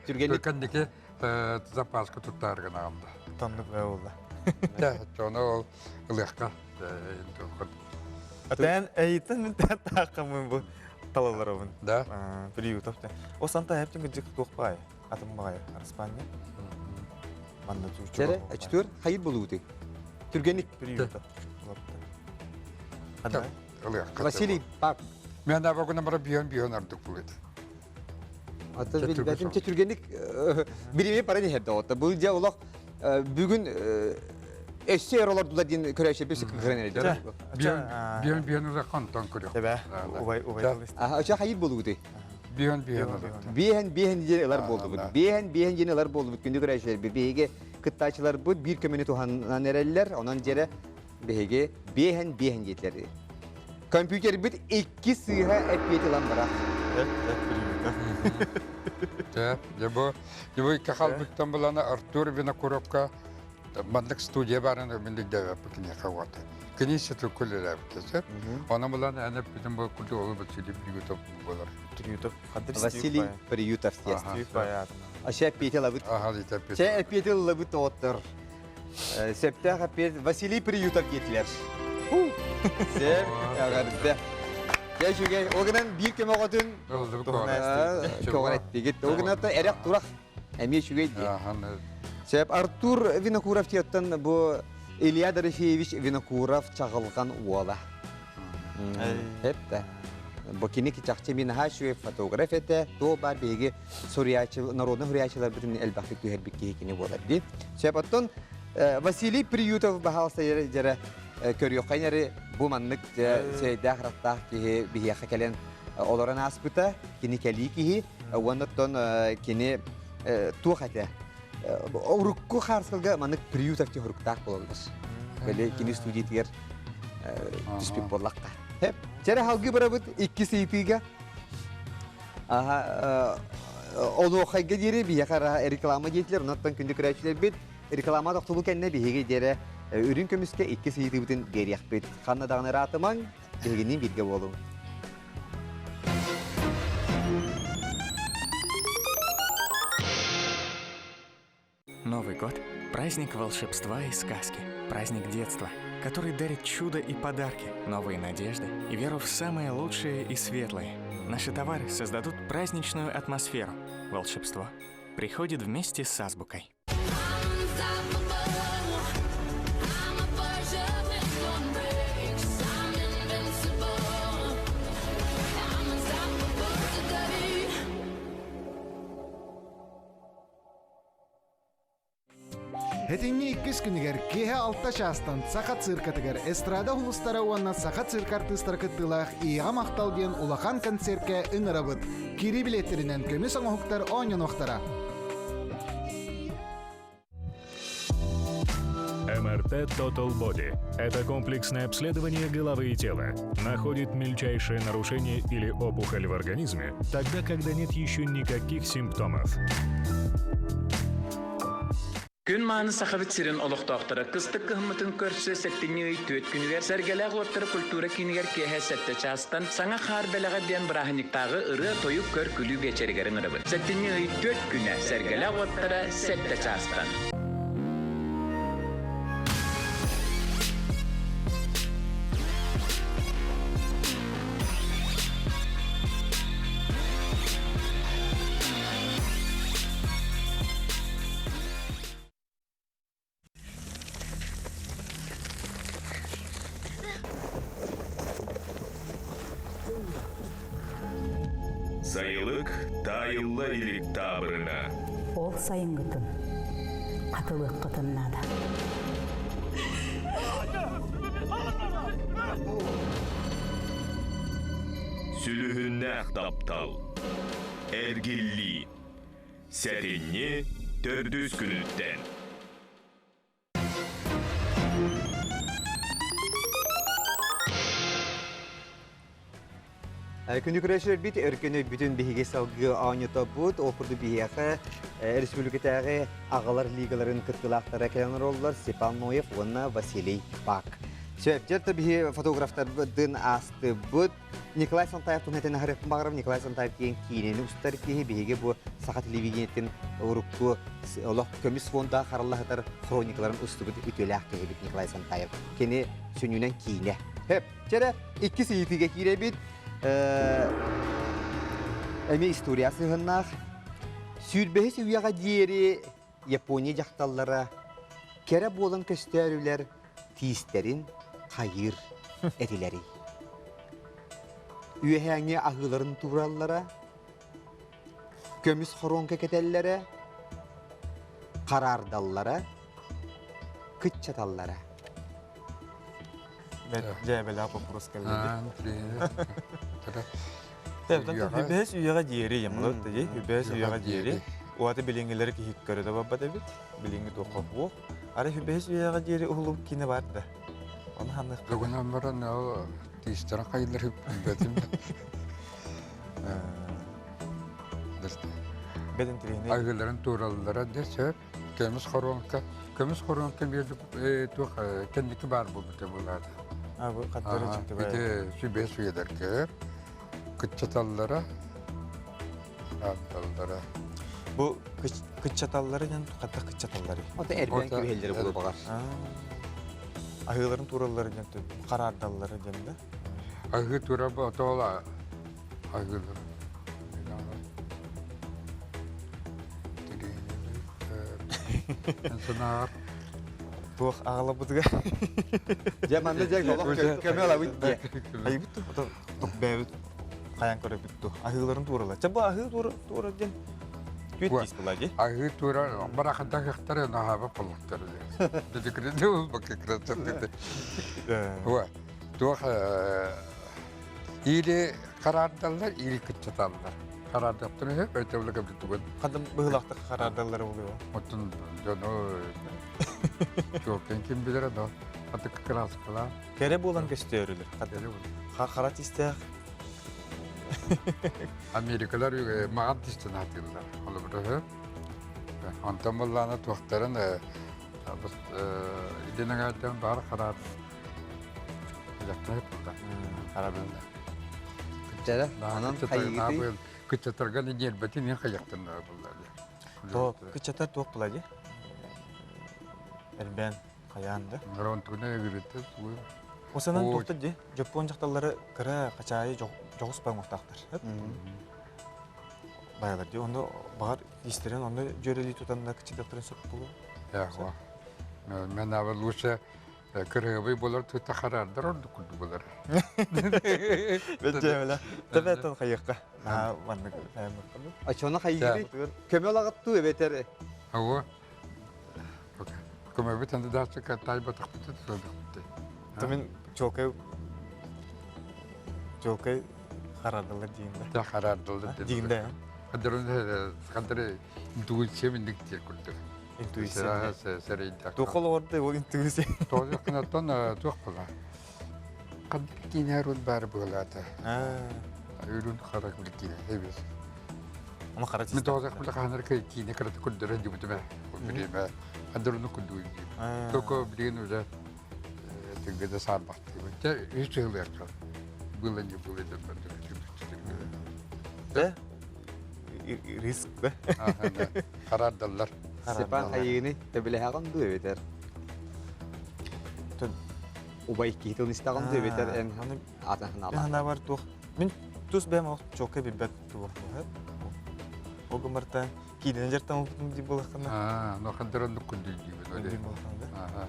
Түргенник Кэнники запаска туттааргын аҕамда. Тоннук буолла. Дэ, ону ол ылыахха. Атан эйтен мин тааккамын бу талаларыбын. Да. Приютов. О санта хептин гыжык туох баай. Атым баай Араспаанньа. Манна Чэрэ, өчтүөр хайыр булууты. Түргенник. Приютов. Василий Пап. Мен абагына бара бион бион ардык булыт. Аты билбэтим че түргенник бириме пара дихерде отта. Бу же олох бүгүн өссө эр олордулар диэн көрөөчү бир кыран эрде. Бион бион бион уза контон көрүк. Тебе убай убай. Аха, өчө хайыр болууты. Бион бион Биэһэн биэһэн диэн ылар буолдубут. Биэһэн биэһэн диэн ылар буолдубут күндү көрөөчүлэр биһиги кыттааччыларбыт биир көмөнү туһанан эрэллэр. Онон дьэрэ биһиги биэһэн биэһэн диэтилэр. Компьютербит икки сыыһа эппиэт ылан барар. Дьэ, дьэ бу дьэ бу икки халбыттан булана Артур Винокуровка маннык студия баарын мин өйдөөбөппүн киниэхэ уота. Кини институкка үлэлээбит Онон булан аны бүтүн бу курдук ол Василий Приютов буолар. Приютов. Василий Приютов Аша эппиэти ылабыт. Чэ эппиэти ыллабыт оттор. Сөптөөх эппиэт Василий Приютов диэтилэр. Сөп, эҕэрдэ. Дьэ үчүгэй. Ол гынан биир көмө оҕотун көҕүн эттигит. Ол гынан эрэх турах эмиэ үчүгэй дии. Сөп, Артур Винокуров тиэттэн бу Илья Дорофеевич Винокуров чаҕылҕан уола. Эптэ. Бу кини чахчы мин наһаа үчүгэй фотограф этэ. Туо бар биһиги суруйааччы, народный суруйааччыларбытын элбэхтик түһэрбит киһи кини буолар дии. Сөп, оттон Василий Приютов баһаалыста дьэрэ көрүөххэ эри бу маннык сэйдээх раттаах киһи биһиэхэ кэлэн олорон ааспыта. Кини кэлии киһи, уонна оттон кини туох этэ? Урукку хаарсылга маннык Приютов хоруктаах буолаллар. Били кини студиятыгар түспүт буоллахха. Чэрэ халгы барабыт икки ыйытыыга. Аха, онуохайга диэри биһиэхэ реклама диэтилэр, онон күндү көрөөччүлэрбит реклама тохтобул кэннэ биһиги диэри үрүҥ көмүскэ икки ыйытыыбытын биэриэхпит. Ханна даҕаны ыраатымаҥ, биһигинниин бииргэ буолуҥ. Новый год – праздник волшебства и сказки, праздник детства, который дарит чудо и подарки, новые надежды и веру в самое лучшее и светлое. Наши товары создадут праздничную атмосферу. Волшебство приходит вместе с азбукой. Этиҥҥи иккис күнүгэр киэһэ алта чаастан Саха циркатыгар эстрада улуустара уонна Саха цирк артыыстара кыттыылаах Ийэҕэ махтал диэн улахан концеркэ ыҥырабыт. Киирии билиэттэринэн көмүс оҥоһуктар оонньонуохтара. МРТ Total Body – это комплексное обследование головы и тела. Находит мельчайшее нарушение или опухоль в организме тогда, когда нет еще никаких симптомов. Күн мааны Сахабыт сирин олохтоохторо кыстык кыһыммытын көрсө сэттинньи ый түөрт күнүгэр Сэргэлээх уоттара культура киинигэр киэһэ сэттэ чаастан саҥа хаар бэлэҕэ диэн бырааһынньыктааҕы ырыа-тойук көр-күлүү биэчэригэр ыҥырабыт. Сэттинньи ый түөрт күнэ Сэргэлээх уоттара сэттэ чаастан. Сайылык таайылла илик таабырына. Ол сайыҥҥытын хатылыаххытын наада. Сүлүһүннээх таптал. Эргиллии. Сэтинньи төрдүс күнүттэн. Күнү көрөшөрбүт өркөн өйбүтүн биһиги салгыы оонньотобут. Ол курдук биһиэхэ республикатааҕы аҕалар лигаларын кыттыылаахтара кэлэн олороллор Степан Ноев уонна Василий Пак. Сөп, дьэ биһи фотографтарбытын аастыбыт. Николай Сантаев туһунан аһарыахпын баҕарабын. Николай Сантаев диэн киинэни устар киһи биһиги бу саха телевидениетин урукку олох көмүс фонда хараллаһытар хроникаларын устубут үтүөлээх киһибит Николай Сантаев. Кини сүнньүнэн киинэ. Хөп, чэрэ, иккис ыйытыыга киирэбит. Эмиэ история сыһыннаах. Сүүрбэһис үйэҕэ диэри Япония дьахталлара кэрэ буолан көстөөрүлэр тиистэрин хайыыр этилэрий? Үөһээҥҥи аһыыларын туураллара, көмүс хоруоҥка кэтэллэрэ, хараардаллара, кыччаталлара. Дьээбэлээх вопрос кэллэ. Үбэс үйэҕэ диэри ямалар да дии. Үбэс үйэҕэ диэри. Уата билиҥҥилэри киһи көрө да барбат эбит. Билиҥҥи туохха буох. Ара үбэс үйэҕэ диэри уһулубут киинэ бар да. Оны ханнык. Бүгүн баран ол тиистэрин хайылар билбэтим. Беден тирини. Айгыларын туураллара де сөп. Көмүс хоруоҥка. Көмүс хоруоҥка биир туох кэнники баар буолбута буолаата. А бу хаттары чыкты Ити сүбэ сүөдэргэ кыччаталлара аатталлара. Бу кыччаталлары диэн хатта кыччаталлары. Ото эрбээн күһэллэри буолу баҕар. Аһыыларын туураллары диэн хараардаллары диэн да. Аһыы тура отола аһыылар. Санаар Туох аҕалабытыгар. Дьэ манна дьэ олох көмө ылабыт диэ. Айбыт тух бэйэбит хайан көрөбүт ту. Аһыыларын тууралар. Чэ бу аһыы туора туора диэн түөт тиис була дии. Аһыы туора барахата хахтары наһаба поллохтар. Дедикрede ул бакы Уа туох или хараардаллар, или кыччаталлар. Хараардахтар үһү, өйтөбүлэ кэбитүгүн. Хадым быһылаахтык хараардаллар буолуо. Оттон дьону чуолкайын ким билэр да атык кырааскалаа. Кэрэ буолан көстөөрүлэр. Хара тистээх. Америкалар маҕан тистэн атыыллар. Холобура Онтон буллаана туохтарын идин баар хараат Кыччара, анан хайыгытый? Кыччатарга ньиэрбэтин ин хайахтан булла. То кыччатар туох була ди? Эрбэн хайаан да. Ронтуна эгиритте тугу. Осанан туохта ди? Жоппуон дьахталлары кыра хачаайы жоҕус баҥуохтаахтар. Баялар ди онно бағар истерен онно дьүөрэлии тутанна кыччатыахтарын сөп буолуо. Яхва. Мен ава лучше кырыгабый болар тута харардар ордук курдук болар. Бэджэмэлэ. Тэбэтэн хайыахха. Аа маннык Ачона хайыгы көмө лагаттуу эбетер. Ого. Көмөбүт анда дастыка тайбатахпыт сылдыппыт. Тумин чокай чокай харардылар диинде. Та харардылар диинде. Хадырын хадыры интуиция миндик тир курдук. Интуиция. Туох олорду ол интуиция. Тоҕо кынаттан туох була. Хадыр кинерун бар буолата. Үрүн хара килкине эбис. Ама хара Мен тоҕо кулла ханар кай кине карата курдара дибутуме. Биреме хадырыны курду. Только билген уже тыгыда сарбакты. Те үч жыл Было не было Да? Риск да? Харардаллар. Степан хайыыны төбүлэһэҕин дуу эбэтэр убай киһи тылын истэҕин дуу эбэтэр эн атын санаалаах. Санаабар туох мин тус бэйэм олох чуолкай билбэт туох Ол гыммартан киинэн дьартан ылбытым дии буолаххына. Аа, но хандаран нуккун дии буолаххына.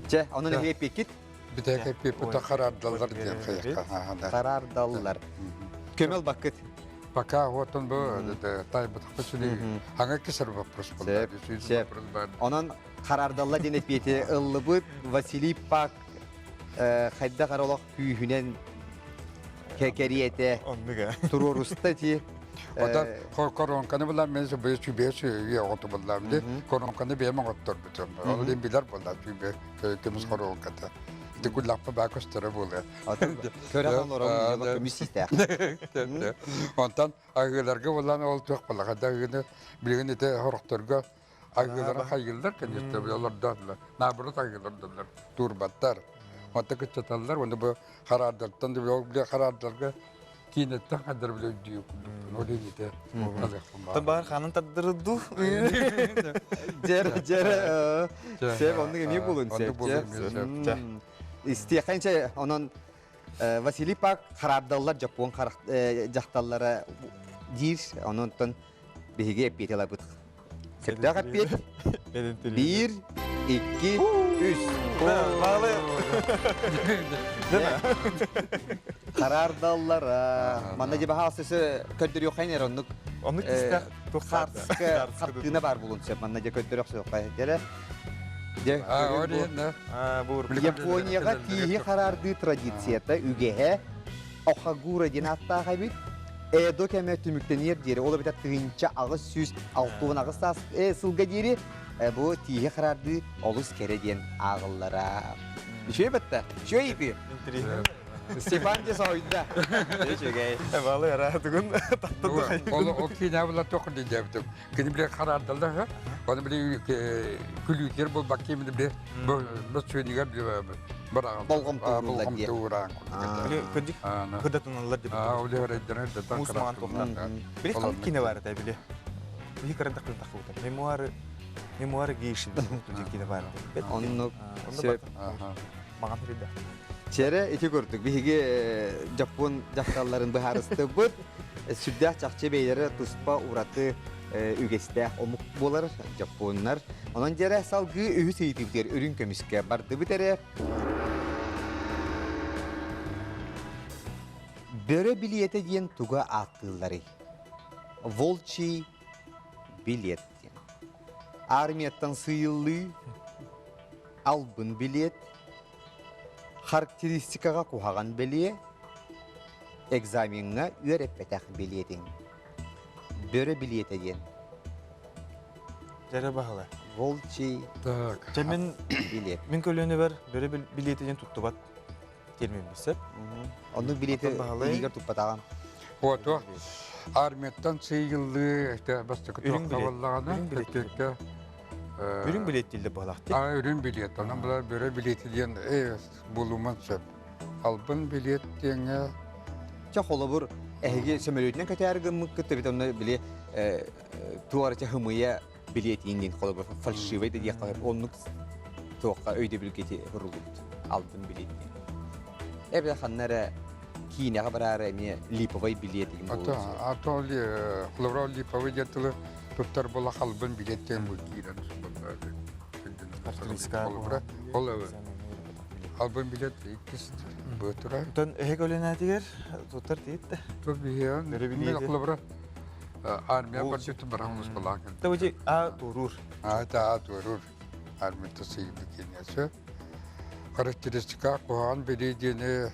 Чэ, онон эһиги эппиккит? Бүтэк эппиппит хараардаллар диэн хайахха. Хараардаллар. Көмөл баккыт. Пока вот он бу тайбатахпы сүнү аңа кесер вопрос был. Онон хараардалла диэн эппиэти ыллыбыт Василий Пак хайдах аралах күүһүнэн кэриэтэ туруоруста ти. Ота коронканы булан мен бу сүбэ сүбэ оҕото буллам ди. Коронканы бэйэм оҥотторбутум. Ол иһин билэр буолла сүбэ көмүс коронката. Ити куллаппа баа көстөрө буолуо. Көрө олорон көмүс систээх. Онтон аһыыларга булан ол туох буолла да аһыыны билигин ити хорохторго аһыылары хайыыллар конечно олордоотулар. Наоборот аһыылар туурбаттар. Онто кыччаталлар, уонна бу хараардартан да хараардарга киинэттэн хандар биле өйдүү курдукпун. Ол иһин ити Та бар ханын тардыры ду. Жер жер сеп оннук эмиэ булун сеп. Истиэхэнче онон Василий Пак хараардаллар Жапон дьахталлара диир ононтон биһиги эппиэти ылабыт. Сөптөөх эппиэт. Биир, икки, үс. Хараардаллара. Манна дьэ баһаалса көрдөрүөххэ эр оннук. Оннук кистэх хартыска хартыына бар булун сөп. Манна дьэ көрдөрөх сөп. Дьэ Японияҕа тииһи хараардыы традицията үгэһэ Охагура диэн ааттаах эбит. Эдо кэмэ түмүктэниэр диэри, ол эбэтэр 1868 саас сылга диэри бу тииһи хараардыы олус кэрэ диэн ааҕыллара. Үчүгэй бэтта. Үчүгэй ити. Степан те соһуйда. Үчүгэй. Балы ара тугун таттын. Ол ол киинэ була тоқ диэбитим. Кини биле хараардаллар, оны биле күлүүтер болбакки биле бу сүйнигер Болҕомтууруллар Көдик кыдатыналлар деп. Мусман тоқтар. Били ханнык кине бар это били. Били карандах кылын тахыбыта. Мемуары мемуары гейши деп кине бар. Оннук сөп. Маған хиридә. Чere ити көрдүк. Биһиги Жапон дьахталларын быһаарыстыбыт. Сүрдээх чахчы бэйэлэрэ туспа ураты үгэстээх омук буолар дьоппуоннар. Онон дьэрэ салгыы үһүс ыйытыыбытыгар үрүҥ көмүскэ бардыбыт эрэ. Бөрө билиэтэ диэн туга ааттыылларый? Волчий билет диэн. Армияттан сыыйыллыы, албын билиэт, характеристикаҕа куһаҕан бэлиэ, экзамеҥҥа үөрэппэтэх билиэтиҥ. Бөрө билиэтэ диэн. Дьэрэ баһылай. Волчий Так. Дьэ мин билиэт. мин көлүөнэбэр бөрө билиэтэ диэн туттубат термин билсеп. Оннук билиэти илиигэр туппатаҕым. Ото армияттан сыйыллыы бастакы туохха буоллаҕына төттүккэ Үрүҥ билиэт дииллэр быһалаах Аа үрүҥ билиэт. Онон була бөрө билиэти диэн булуман сөп. Албын билиэт диэҥҥэ Чэ холобур эһиги сөмөлүөтүнэн көтөөр гыммыккыт эбит онно били туора хымыйа билиэтиин диэн холобур фальшивый да диэххэ сөп оннук туохха өйдөбүлгэ ити суруллубут албын билиэт диэн. Эбэтэр ханна эрэ киинэҕэ бараары эмиэ липовай билиэт деген Ато ато холобура липовый диэн тылы туттар буола халбын билиэт диэн бу киирэн холобура ол албын билиэт иккис бу турар. Оттон эһэ көлүнээтигэр туттар тиит да. Тур биһиэн холобура армия барчыты баран муспалаах. Табыти а турур. А та а турур. Армията сыйды кинесе. Характеристика куһаҕан билии диэни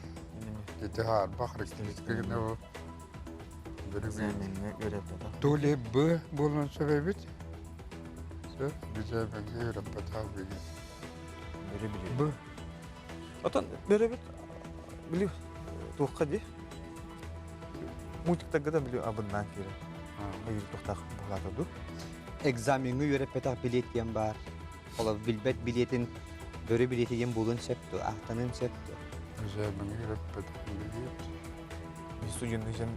ити хаарба характеристика гына То ли Б буолуон сөп эбит. Сөп, бизэбэҥҥэ үөрэппэтэх билии. Б. Отон бөрөбүт били туохха дии мультиктарга да били абыннаан киирэр. Айыр туохтаах буолаата дуу. Экзамеҥҥа үөрэппэтэх билиэт диэн баар. Олор билбэт билиэтин бөрө билиэтэ диэн буолуон сөп дуо, ааттаныан сөп дуо? Экзамеҥҥа үөрэппэтэх билиэт. Студенты дьэн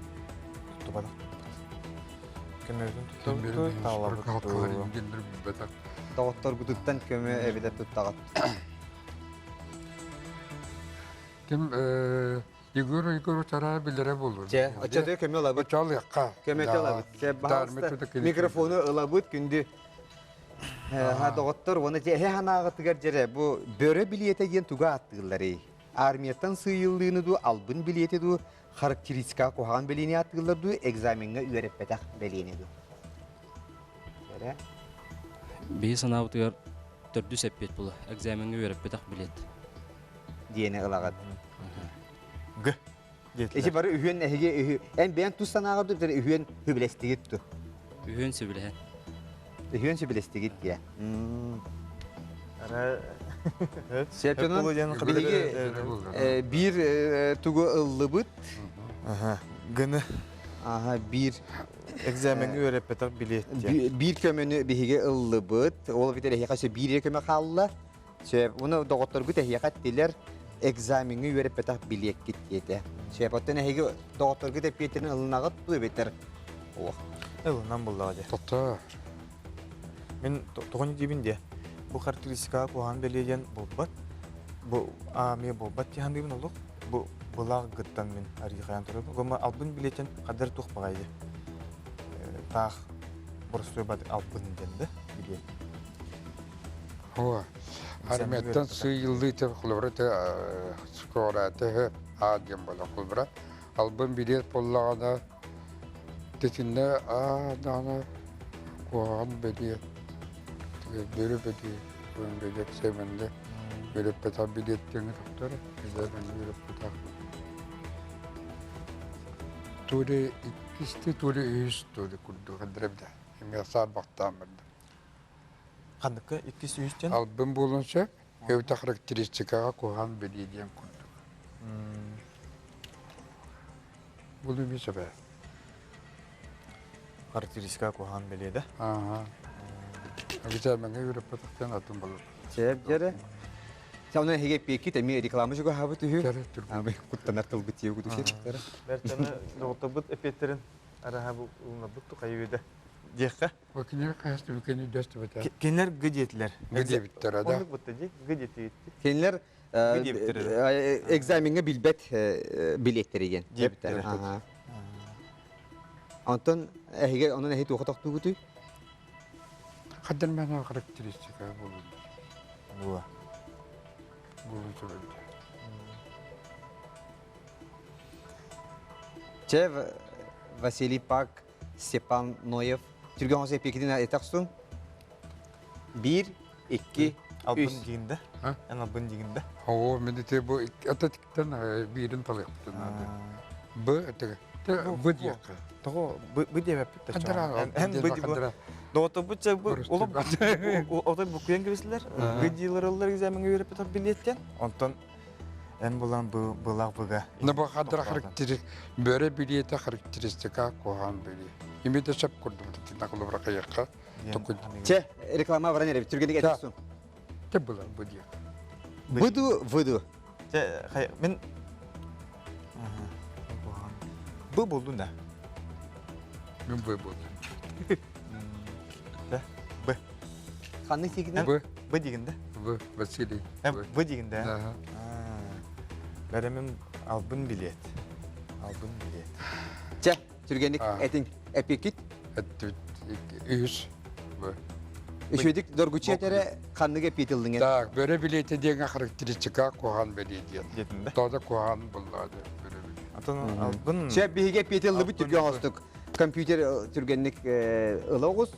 туттубатах туппут. Көмөтүн туттабыт, таалабыт. Доҕотторгутуттан көмө эбэтэр туттаҕыт. Ким Егор Егорович араа билэрэ буолур. Чэ, оччотугар көмө ылабыт. Оччолуохха. Көмөтө ылабыт. Чэ, баһаалыста микрофону ылабыт күндү доҕоттор уонна эһэ санааҕытыгар дьэрэ бу бөрө билиэтэ диэн тугу ааттыылларый? Армияттан сыыйыллыыны дуу, албын билиэти дуу, характеристикаҕа куһаҕан бэлиэни ааттыыллар дуу, экзамеҥҥа үөрэппэтэх бэлиэни дуу? Дьэрэ. Биһи санаабытыгар төрдүс эппиэт була. Экзамеҥҥа үөрэппэтэх билиэт. Диэни ылаҕыт. Г. Эти бары үһүөн эһиги эн бэйэн тус санааҕар ду үһүөн хүбилэстигит ту. Үһүөн сөбүлэһэн. Үһүөн сөбүлэстигит диye. Ара Сөптөнөн биһиги биир тугу ыллыбыт. Гыны. Аха биир экзамени үөрэппэтэх билиэт. Биир көмөнү биһиги ыллыбыт. Ол битер эһиэхэ сөп биир көмө хаалла. Сөп. Уну доҕотторгут эһиэхэ эттилэр экзамеҥҥа үөрэппэтэх билиэккит диэтэ. Сөп. Оттон эһиги доҕотторгут эппиэттэрин ылынаҕыт дуу эбэтэр Ох. Ылынан буллаҕа дии. Тото. Мин тоҕо диибин диэ. Бу характеристикаҕа куһаҕан бэлиэ диэн буолбат. Бу аамыйа буолбат дии саныыбын олох. Бу былаах гыттан мин арыйхайан турабын. Гомма албын билиэтин хаддар туох баҕайы. Таах боростуой бат албын диэн да билиэт. Һуо. Армияттан сыыйыллыы холобура скората аа диэн буолар холобура. Албын билиэт буоллаҕына титиннэ аа даҕаны куһаҕан бэлиэ бөрө бэлиэ бэлиэ сэмэннэ үөрэппэтэх билиэт диэҥҥэ тохтор сэмэннэ үөрэппэтэх то ли иккисти то ли үһүс то ли курдук эдрэбдэ эмиэ саарбахтаан барда Ханныкка иккис үһүс диэн? Албын буолуон сөп, эбэтэр характеристикаҕа куһаҕан бэлиэ диэн курдук. Бу эмиэ сөп ээ. Характеристика куһаҕан бэлиэ да? Ааһа. Экзамеҥҥа үөрэппэтэхтэн атын болор. Сөп дьэрэ. Сэ онон эһиги эппиэккит эмиэ реклама чугаһаабыт үһү. Куттанар тылбыт тиэ куту Бэртэни доҕотторбут эппиэттерин араһа бу ылынарбыт тухайы диэххэ. Кинилэр хаһыс кини дөстүбэтэ. Кинилэр г диэтилэр. Г диэбиттэрэ да. Оннук бутта ди г диэтигит. Кинилэр экзамеҥҥа билбэт билиэттэрэ диэн. Диэбиттэр. Онтон эһиги онон эһи туоха тохтуугутуй? Хаддан мэна характеристика болун. Була. Болун сөбөлдө. Чэ, Василий Пак Степан Ноев Түргэн хос эпиэкитин этэх сун. Биир, икки, Албын дигинде. Эн албын дигинде. Оо, мен ити бу ататиктан биирин талыахпытын наада. Б этигэ. Б диэххэ. Того б диэбэппит да. Эн б ди Доҕотторбут бу олох отой букуйан кэбистилэр. Г диилэр экзамеҥҥа үөрэппит билиэттэн. Онтон Эн булан былах быга. На бу хадра характеристик бөрө билиэтэ характеристика куһаҕан билиэ. Имите сөп курдук тинакулубра кайыкка. Че, реклама баран эрэ түргэнник этесун. Те была бу диэ. Выду, выду. Че, хай мен Бу болдун да. Мен бу болдум. Да, Б. Ханнык тигинде? Б. Б дигинде. В. Василий. Б дигинде. Бәрәмим албын билет. Албын билет. Чэ, түргэнник этиң эпикит. Эттибит үһүс. Б. Үчүгдик доргучу этере ханнык эпитилдиң? Так, бөрө билети диэҥэ характеристика куһаҕан бэлиэ диэн. Тода куһаҕан буллаады бөрө билиэт. Атын албын. Чэ, биһиги эпитилдибит түргэн оҥостук. Компьютер түргэнник ыла оҕус.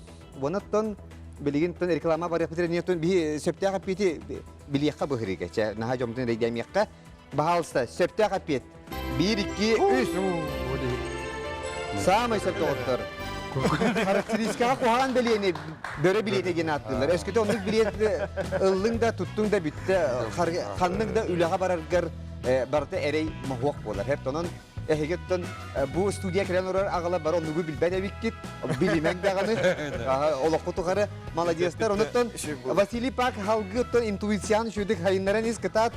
Онон билигин тон реклама барыахпыт эрэ биһи сөптөөх эппиэти билиэххэ быһырыга. Чэ, наһаа дьоммутун эрэйдээмиэххэ. Баһаалыста, сөптөөх эппиэт. Биир, икки, үс. Саамай сөптөөхтөр. Характеристикаҕа куһаҕан бэлиэни бөрө билиэтэ диэн ааттыыллар. Өскөтө оннук билиэт ыллыҥ да, туттуҥ да бүттэ, ханнык да үлэҕэ бараргар барыта эрэй моһуок буолар. Онон Эһиги оттон бу студия кэлэн олорор аҕалар бары оннугу билбэт эбиккит. Билимэҥ даҕаны. Олохху тухары маладьыастар. Онуттан Василий Пак халгы оттон интуицияны үчүгдүк хайыннаран ис кытаат.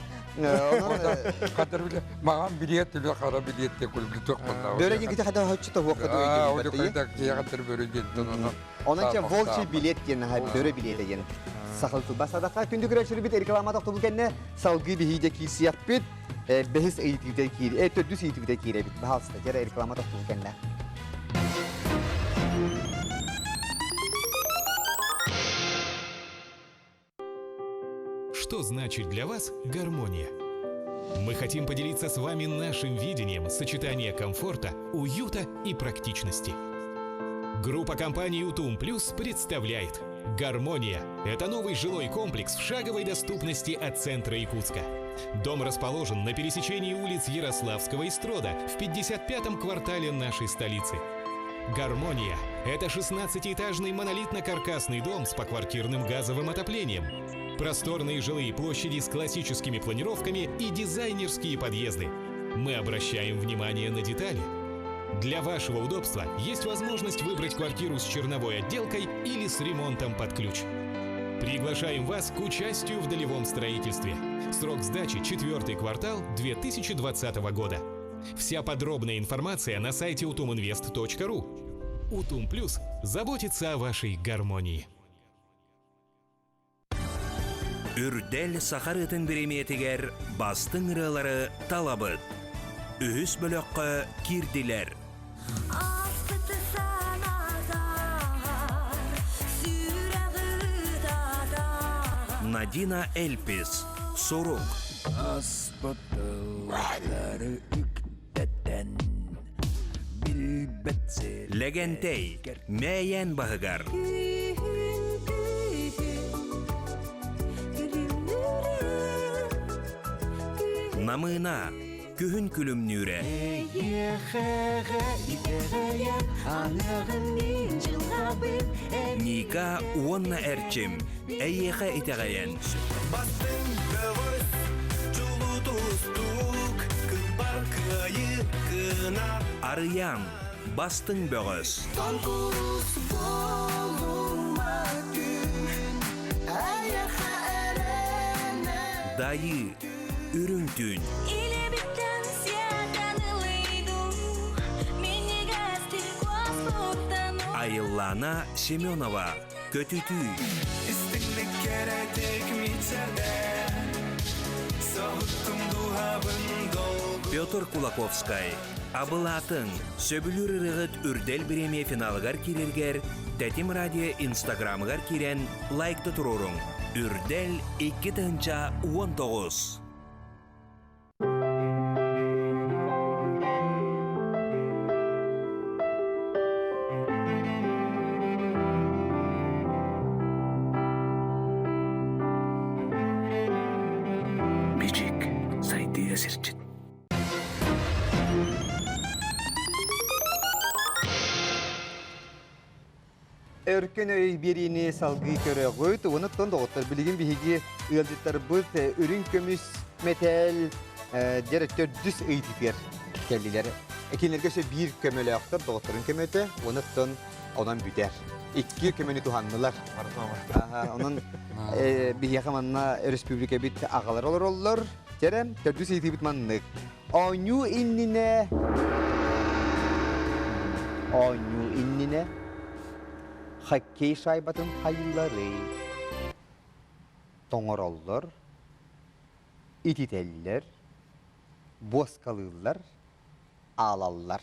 Хатар биле маған билет түле қара билет те күлгү туох болла. Бөрө дигити хата хоччу тоһуохха Аа, ол кайда киягатыр бөрө диэн Онон ча волчий билет диэн бөрө билетэ диэн сахал тылба садаха күндү көрөөччүлэрбит реклама тохтобул кэннэ салгыы биһиидэ киирсиэхпит. Бэһис ыйытыыта киир, төрдүс ыйытыыта киирэбит. Баһаалыста, дьэ реклама тохтуу кэннэ. Что значит для вас гармония? Мы хотим поделиться с вами нашим видением сочетания комфорта, уюта и практичности. Группа компаний «Утум Плюс» представляет – «Гармония» – это новый жилой комплекс в шаговой доступности от центра Якутска. Дом расположен на пересечении улиц Ярославского и Строда в 55-м квартале нашей столицы. «Гармония» – это 16-этажный монолитно-каркасный дом с поквартирным газовым отоплением. Просторные жилые площади с классическими планировками и дизайнерские подъезды. Мы обращаем внимание на детали. Для вашего удобства есть возможность выбрать квартиру с черновой отделкой или с ремонтом под ключ. Приглашаем вас к участию в долевом строительстве. Срок сдачи – четвертый квартал 2020 года. Вся подробная информация на сайте utuminvest.ru. Утум Плюс заботится о вашей гармонии. Үрдэл саха ырыатын бириэмийэтигэр бастыҥ ырыалары талабыт. Үһүс бөлөххө киирдилэр. Надина Эльпис, Сурук. Лэгэнтэй, Мэйэн баһыгар. Намыына, күһүн күлүмнүүрэ. Ника уонна Эрчим, эйиэхэ итэҕэйэн. Бастыҥ бөҕөс, чулуу тустуук, кылбар кыайыы кынат. Арыйаан, бастыҥ бөҕөс. Конкурс буолума күн, эйиэхэ эрэнэ. Дайыы, үрүҥ түүн. Илэбиттэн сиэтэн ылыйду, минньигэстик куоспуттан. Айыллаана Семенова, Көтүтүү. Истиҥник кэрэтик мичээрдэ, соһуттум дууһабын долгу. Петр Кулаковскай, Абылаатын, сөбүлүүр ырыаҕыт Үрдэл бириэмийэ финалыгар киирэргэр Тэтим радио инстаграмыгар киирэн лайкта туруоруҥ. Үрдэл 2019. Бичик сайдыыга сирдьит. Өркөн өй биэриини салгыы көрөҕүт. Онуттан доҕоттор билигин биһиги ыалдьыттарбыт үрүҥ көмүс мэтээл дьэр төрдүс ыйытыытыгар кэллилэр. Кинилэргэ өссө биир көмөлөөхтөр доҕотторун көмөтө, онуттан онон бүтэр. Икки көмөнү туһаннылар. Онон биһиэхэ манна өрөспүүбүлүкэбит аҕалар олороллор. Дьэрэ, төрдүс ыйытыыбыт маннык. Оонньуу иннинэ Оонньуу иннинэ хоккей шайбатын хайыыларый? Тоҥороллор, ититэллэр, буоскалыыллар, аалаллар.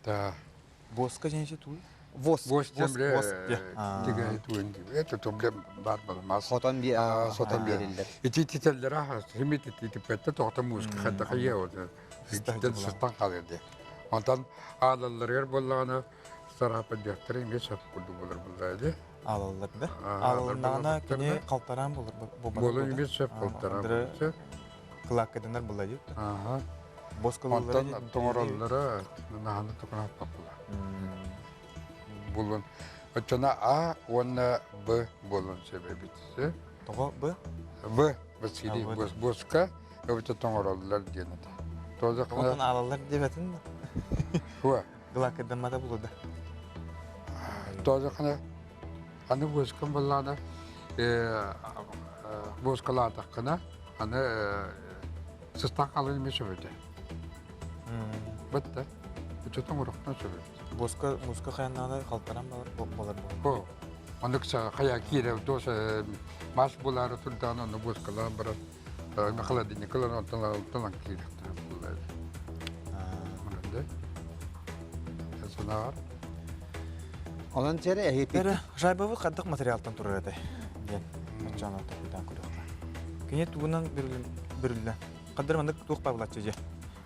Да. Буоска диэн туй? Воск. Воск Это бар болмас. Хотон Хотон бериллер. Ити тителлere химит итиппетте тоқта музыка хатта хайа вот. Сыстан қалырды. Онтан аалалларыгар боллаҕына сарапа дьахтары эмиэ сап курдук болар буллаады. Аалаллар да? Аалалларнаҕына кини қалтараан болар Болу эмиэ сөп қалтараан болар. Кылааккаданар булла дип. Ага. Онтон тоҥороллоро наһаны токунааппаппыла. Булун. Оччоно А уонна Б буолун сөбөбүт. Тоҕо Б? Б. Василий Боска өбүтэ тоҥороллор диэн этэ. Тоҕотон аалаллар диэбэтин да? Хуа. Кылааккадаммата булуда. Тоозохына аны буоскан буоллаҕына буоскалаатаххына аны сыстан хаалан эмиэ сөбөтө. Бытта. Учетон урохтан сөбөт. Буоска муска хайаннаана халтаран балар болар Бо. Оннук хайа киирэ дос мас булаары турдаан онну буоскалаан баран холодильникалар онтон онтон киириэхтэрэ буллар. Мынандай. Санаар. Онон чэрэ эһипит. Эрэ шайбабы хаддах материалтан турар этэй диэн оччоон толкуйдаан көрүөххэ. Кини тугунан бүрүллэ. Хаддар маннык туох баалаччы дьэ.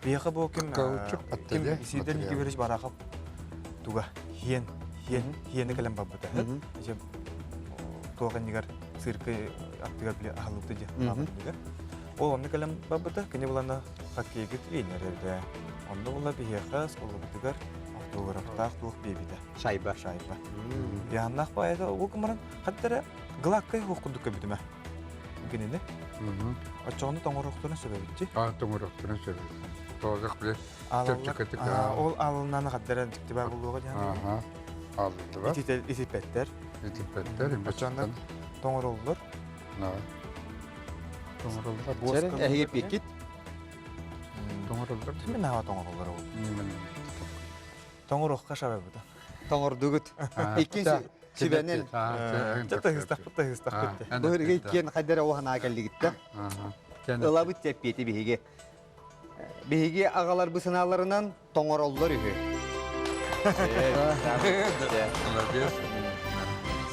Биһиэхэ бу ким ким Сидор Никифорович Барахов туга хиэн хиэн хиэни кэлэн барбыта. туох иннигэр цирка аттыгар били аһыллыбыта дии хаалбытыгар. Ол онно кэлэн барбыта, кини булана хоккейга тренер эбитэ. Онно була биһиэхэ оскуолабытыгар автографтаах туох биэбитэ. Шайба. Шайба. Яаннаах баайда ол кымаран хаттара глаккай хуох курдук көбүтүмэ. Кинини. Оччоҕуну тоҥоруохтарын сөбөбүтчи. Аа тоҥоруохтарын сөбөбүт. Тоҕозох биле чөпчөкөтүк. Ол аалынан хаттара дьиктибаа булуоҕа диэн. Аалыллыбат. Итиппэттэр. Итиппэттэр. Оччоҕуна тоҥороллор. Тоҥороллор. Эһиги пиккит? Тоҥороллор. Мин аға тоҥороллор ол. Тоҥоруохха шабабыта. Тоҥордугут. Иккин сүбэнэн. Тыһыстахпыт тыһыстахпыт. Быһыргы иккиэн хайдара оһанаа кэллигиттэ. Ылабыт тэппиэти биһиги. Биһиги аҕалар бысынааларынан тоҥороллор үһү.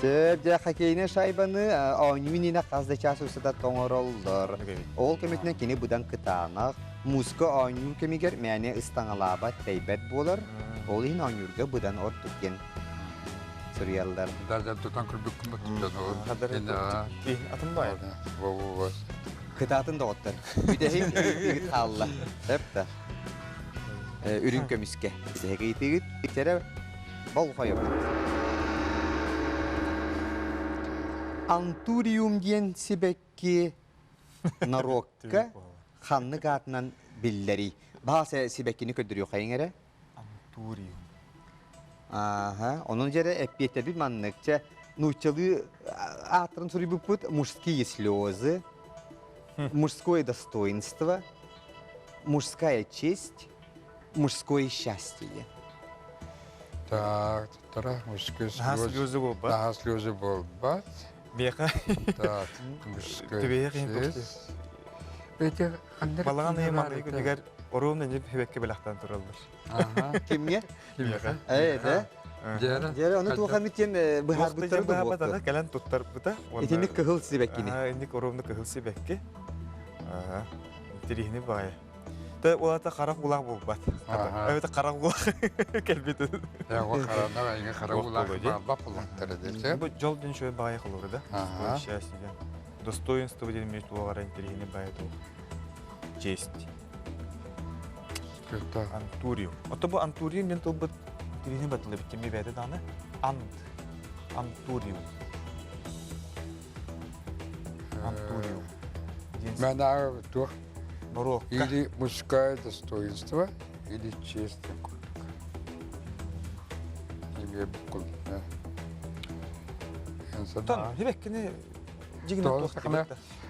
Сөп, дьэ хоккейнай шайбаны оонньуу иннинэ хас да чаас устата тоҥороллор. Ол көмөтүнэн кини быдан кытаанах, мууска оонньуу кэмигэр мээнэ ыстаҥалаабат, тэйбэт буолар. Ол иһин оонньуурга быдан ордук диэн суруйаллар. Даже тутан көрбүккүн Атын бай. Кытаатын доҕоттор. Бүтэһик ыйытыгыт хаалла. Сөп да. Үрүҥ көмүскэ. Бүтэһик ыйытыгыт итэрэ болҕойобут. Антуриум диэн сибэкки норуокка ханнык аатынан биллэрий? Баҕас сибэккини көрдөрүөххэйиҥ эрэ. Антуриум. Ааһа, онон дьэрэ эппиэттэбит маннык. Чэ, нууччалыы ааттарын суруйбуппут мужские слезы, мужское достоинство, мужская честь, мужское счастье. Так, тара мужские слезы. слезы буолбат. Наһаа слезы буолбат. Биэхэ. Так, мужская честь. Эти Балаҕан ыйы маҥнайгы күнүгэр оруом нэньип хэбэккэ бэлэхтээн тураллар. Кимҥэ? Кимиэхэ? Ээ, да. Дьэрэ. Дьэрэ, ону туох эмит диэн быһаарбыттара да буолуохтун. Кэлэн туттарбыта. Итинник кыһыл сибэккини. Инник оруомну кыһыл сибэкки. Интириһини баайа. Тэ улата харах улаах буолбат. Эбэтэ харах улаах кэлбит. Э, ол харанар эйгэ харах улаах баалбап буллахтара десе. Бу жол ден шөй баайа холору да. Счастье диэн. Достоинство диэн эмиэ туоҕара интэриэһинэй баайа туох. Честь. Антуриум. Ото бу антуриум диэн тылбыт интэриэһинэй батыл эбит эмиэ бэйэтэ даҕаны. Ант. Антуриум. Антуриум. Мана туох Норуокка. Или мужское достоинство, или честь курдук. Эмиэ буккул. Тон, хибэккини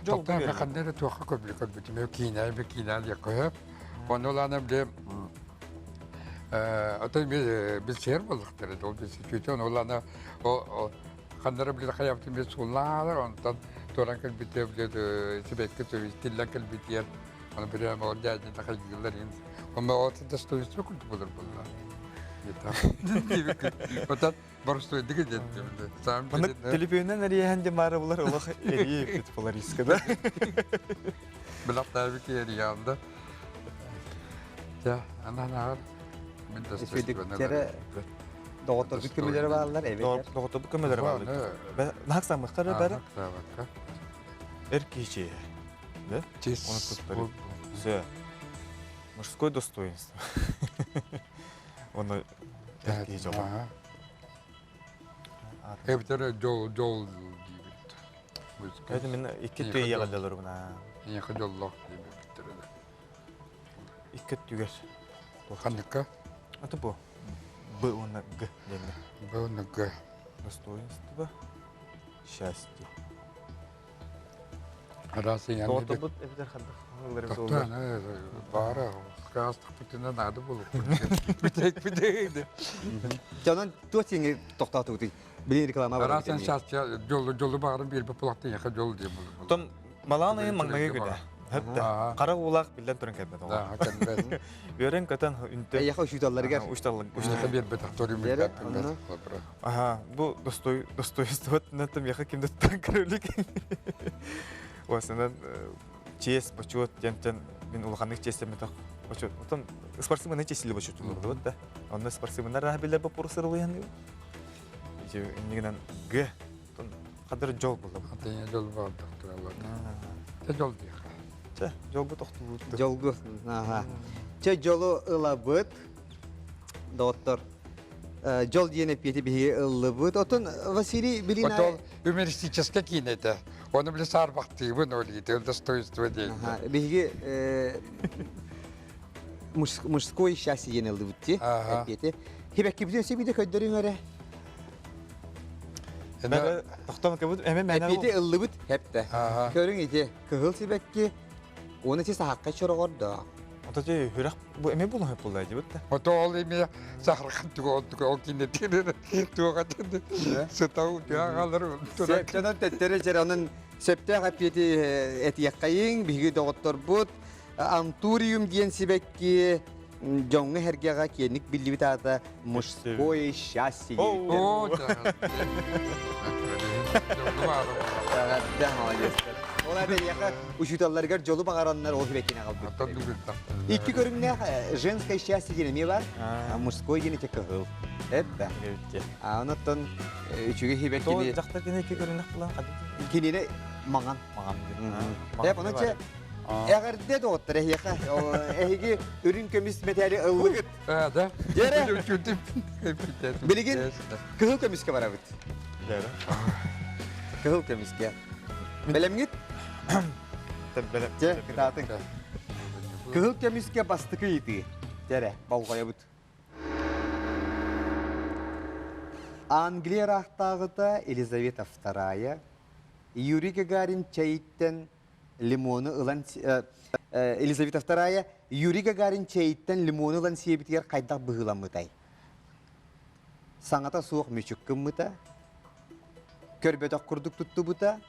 Тоқтан ханна эрэ туохха көрбүт көрбүтүм киинэ би киинэ диэххэ сөп. Онно улаана бile отой билсиэр буоллахтара ол билсичүүтэ улаана ханна эрэ биле хайабытын бile сууллаалар онтон туоран кэлбитэ биле сибэкки тиллэн кэлбитиэр аны биле ол дьээдьин тахайгыыллар онно ол достоинство курдук болар буолла. Отан Боростуойдук диэн. Маны телефонунан эрийэһэн дьэ маара булар олох эрийэ иппит полариска да. Билактаабы киэриянда. Тя, анан мен Сүдүктэрэ доҕотторбут көмөлөрө бааллар эбэтэр. Доҕотторбут көмөлөрө бааллар. Нахак самыхтар бары. Эр киһи Да? Оны Все. Мужское достоинство. Оны эр киһи дьоло. Эбэтэр дьол дьол диибит. Это мен икки өттүгэр иэҕэллэлэр бuna. Эйиэхэ дьоллоох диэбиттэр Икки өттүгэр. Ханныкка? Аты бу. Б уонна Г диэннэ. Б уонна Г. Достоинство, счастье. Араас иҥэн Тоҕотобут эбэтэр ханнык Тоттуан баара каастахпытына наада буолуохпут. Бүтэк бүтэк. Дьонон туох сиҥи тохтоотубутуй? Билин реклама бар. Араас счастье дьолу дьолу баҕарым биэрбит булахты яха дьол диэн булар. Том малаан ыйын маҥнайгы күнэ. Хөптө. Хара уулаах биллэн туран кэлбэт оҕо. кэлбэт. Үөрэн көтөн үнтө. Эйиэхэ учууталларыгар. Учуутал биэрбэтэх торүм Аха, бу достой достоинство меха ким да көрөлүк. Осынан честь, почет диэнтэн мин улаханнык чиэстэммэтэх почет. Отон спортсмены честили почет вот да. Онно спортсменнар раха билер боппур сырылыйан. Иннигинэн Г. Хадыр жол булла. Атыня жол баардах тураллар. Те жол диэхэ. Чэ, жолбу тохтулуут. Жолгу, аха. Чэ, жолу ылабыт, доҕоттор. Жол диэн эппиэти биһиги ыллыбыт. Отон Василий билин Отол юмористическай киинэ этэ. Оны биле саарбахтыыбын ол иитил достоинство диэн. Биһиги мужское счастье диэн ыллыбыт ти эппиэти. Хибэккибитин өссө биирдэ көрдөрүҥ эрэ. Тохтон кыбыт эме мэне Эппиэти ыллыбыт хепте. Көрүҥ ити кыһыл сибэкки уонна ити саһахха чороҕордоох. Ото ти хүрэх бу эме булун хөп булла дибит да. Ото ол эме сахархан туга ол туга ол кине тире туга сытау туагалар. Септенен теттере жер онун сөптөөх эппиэти этиэххэйиҥ биһиги доҕотторбут Антуриум диэн сибэкки дьоҥҥо эргэҕэ киэник биллибит аата мужское счастье Ол эйиэхэ учууталларыгар дьолу баҕараннар ол сибэккини аҕалбыт. Икки көрүҥнээх женское счастье диэн эмиэ бар, мужской диэн ити кыһыл. Это. А онуттан үчүгэй сибэккини... Дьахтар кини икки көрүҥнэх булан Кинини маҥан. Маҥан. Эп ону чэ Эҕэрдэ доҕоттор эһиэхэ. Эһиги үрүҥ көмүс мэтээли ыллыгыт. Да. Дьэрэ. Билигин кыһыл көмүскэ барабыт. Дьэрэ. Кыһыл көмүскэ. Бэлэмҥит? Бэлэм. Дьэ, кытаатыҥ. Кыһыл көмүскэ бастакы ыйытыы. Дьэрэ, болҕойобут. Англия ыраахтааҕыта Елизавета II Юрий Гагарин чэйиттэн лимону ылан Елизавета II Юрий Гагарин чэйиттэн лимону ылан сиэбитигэр хайдах быһыыламмытай? Саҥата суох мүчүк гыммыта, көрбөтөх курдук туттубута,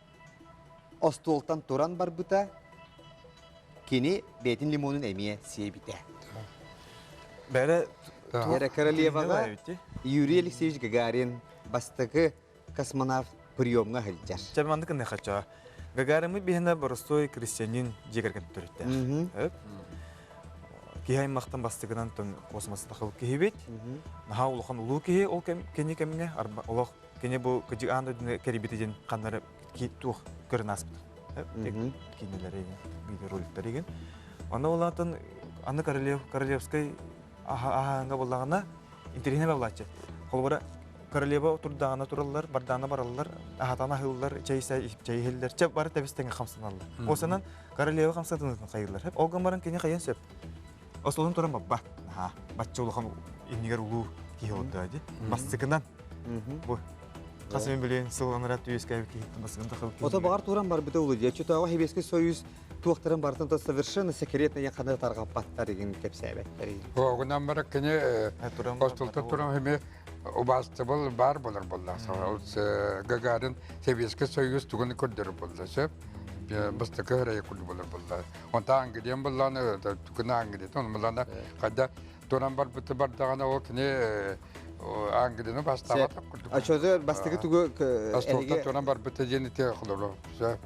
остуолтан туран барбыта, кини бэйэтин лимонун эмиэ сиэбитэ. Бэрэ Вера Королеваҕа Юрий Алексеевич Гагарин бастакы космонавт приемҥа сылдьар. Чэ маннык ынныхачча. Гагариммыт биһиэнэ боростуой крестьянин дьиэ кэргэн төрүттээх. Киһи аймахтан бастыгынан тон космоста тахыл киһибит. Наһаа улахан улуу киһи ол кини кэмҥэ олох кини бу кыдьык аан дойдуну кэрийбити диэн ханнары туох көрөн ааспыт. Кинилэри видеороликтар игин. Аны улаатан аны королев королевскай аһаһаҥҥа буоллаҕына интэриэһинэй буолааччы. Холобура королева турдаҕына тураллар, бардаана бараллар, аһатан аһыыллар, чэй чэй иһэллэр, чэ бары тэбис тэҥҥэ хамсаналлар. Осанан королева хамсатынытын хайыыллар. Ол гынан баран кини хайан сөп. Остолун туран бабба. Наһаа бачча улахан иннигэр улуу киһи олордо дии. Бастыкынан бу хас эмэ билиэн сылланара түөскээбит киһиттэн бастыкын тахыл киһи. Ото баҕар туран барбыта улуу дии. Чутааҕа Хибеский союз туохтарын барытын то совершенно секретно ханы тарҕаппаттар игин кэпсээбэттэр. Оҕунан бара кини остулта туран хими убаастабыл баар болар болла. Ол Гагарин Советский Союз тугун көрдөрөр болла сөп. Бастакы хырайы курду болар болла. Онта Англиян болланы тугун Англия он болланы когда туран барбыты бардаҕына ол кини Англияны бастаабат курдук. А чозо бастакы тугу Остулта туран барбыты диэн ити холоро. Сөп.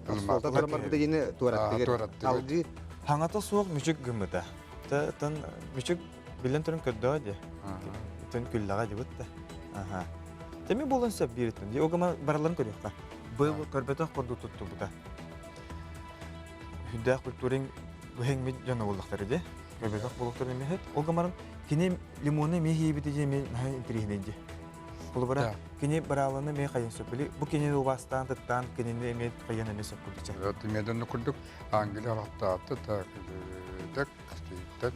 Остулта туран барбыты диэни туораттыгыр. Алгы Хаҥата суох мүчүк гыммыта. Тан мүчүк билэн туран көрдөҕө дии. Төн күллэҕэ дии бутта. Аха. Тэми буолан сөп бииртэн. Дии огама бараларын көрүөххэ. Бу көрбөтөх курдук туттубута. Хүндээх культурин быһыҥмит дьоно буоллахтара дии. Көрбөтөх буолуохтарын эмиэ Ол гамарын кини лимоны эмиэ хийбити дии эмиэ наһаа интэриэһинэй дии. Холобура, кини барааланы эмиэ хайын сөп. Били бу кинини убаастаан, тыттаан, кинини эмиэ хайан эмиэ сөп курдук. Вот именно курдук Англия алаттаатты так так так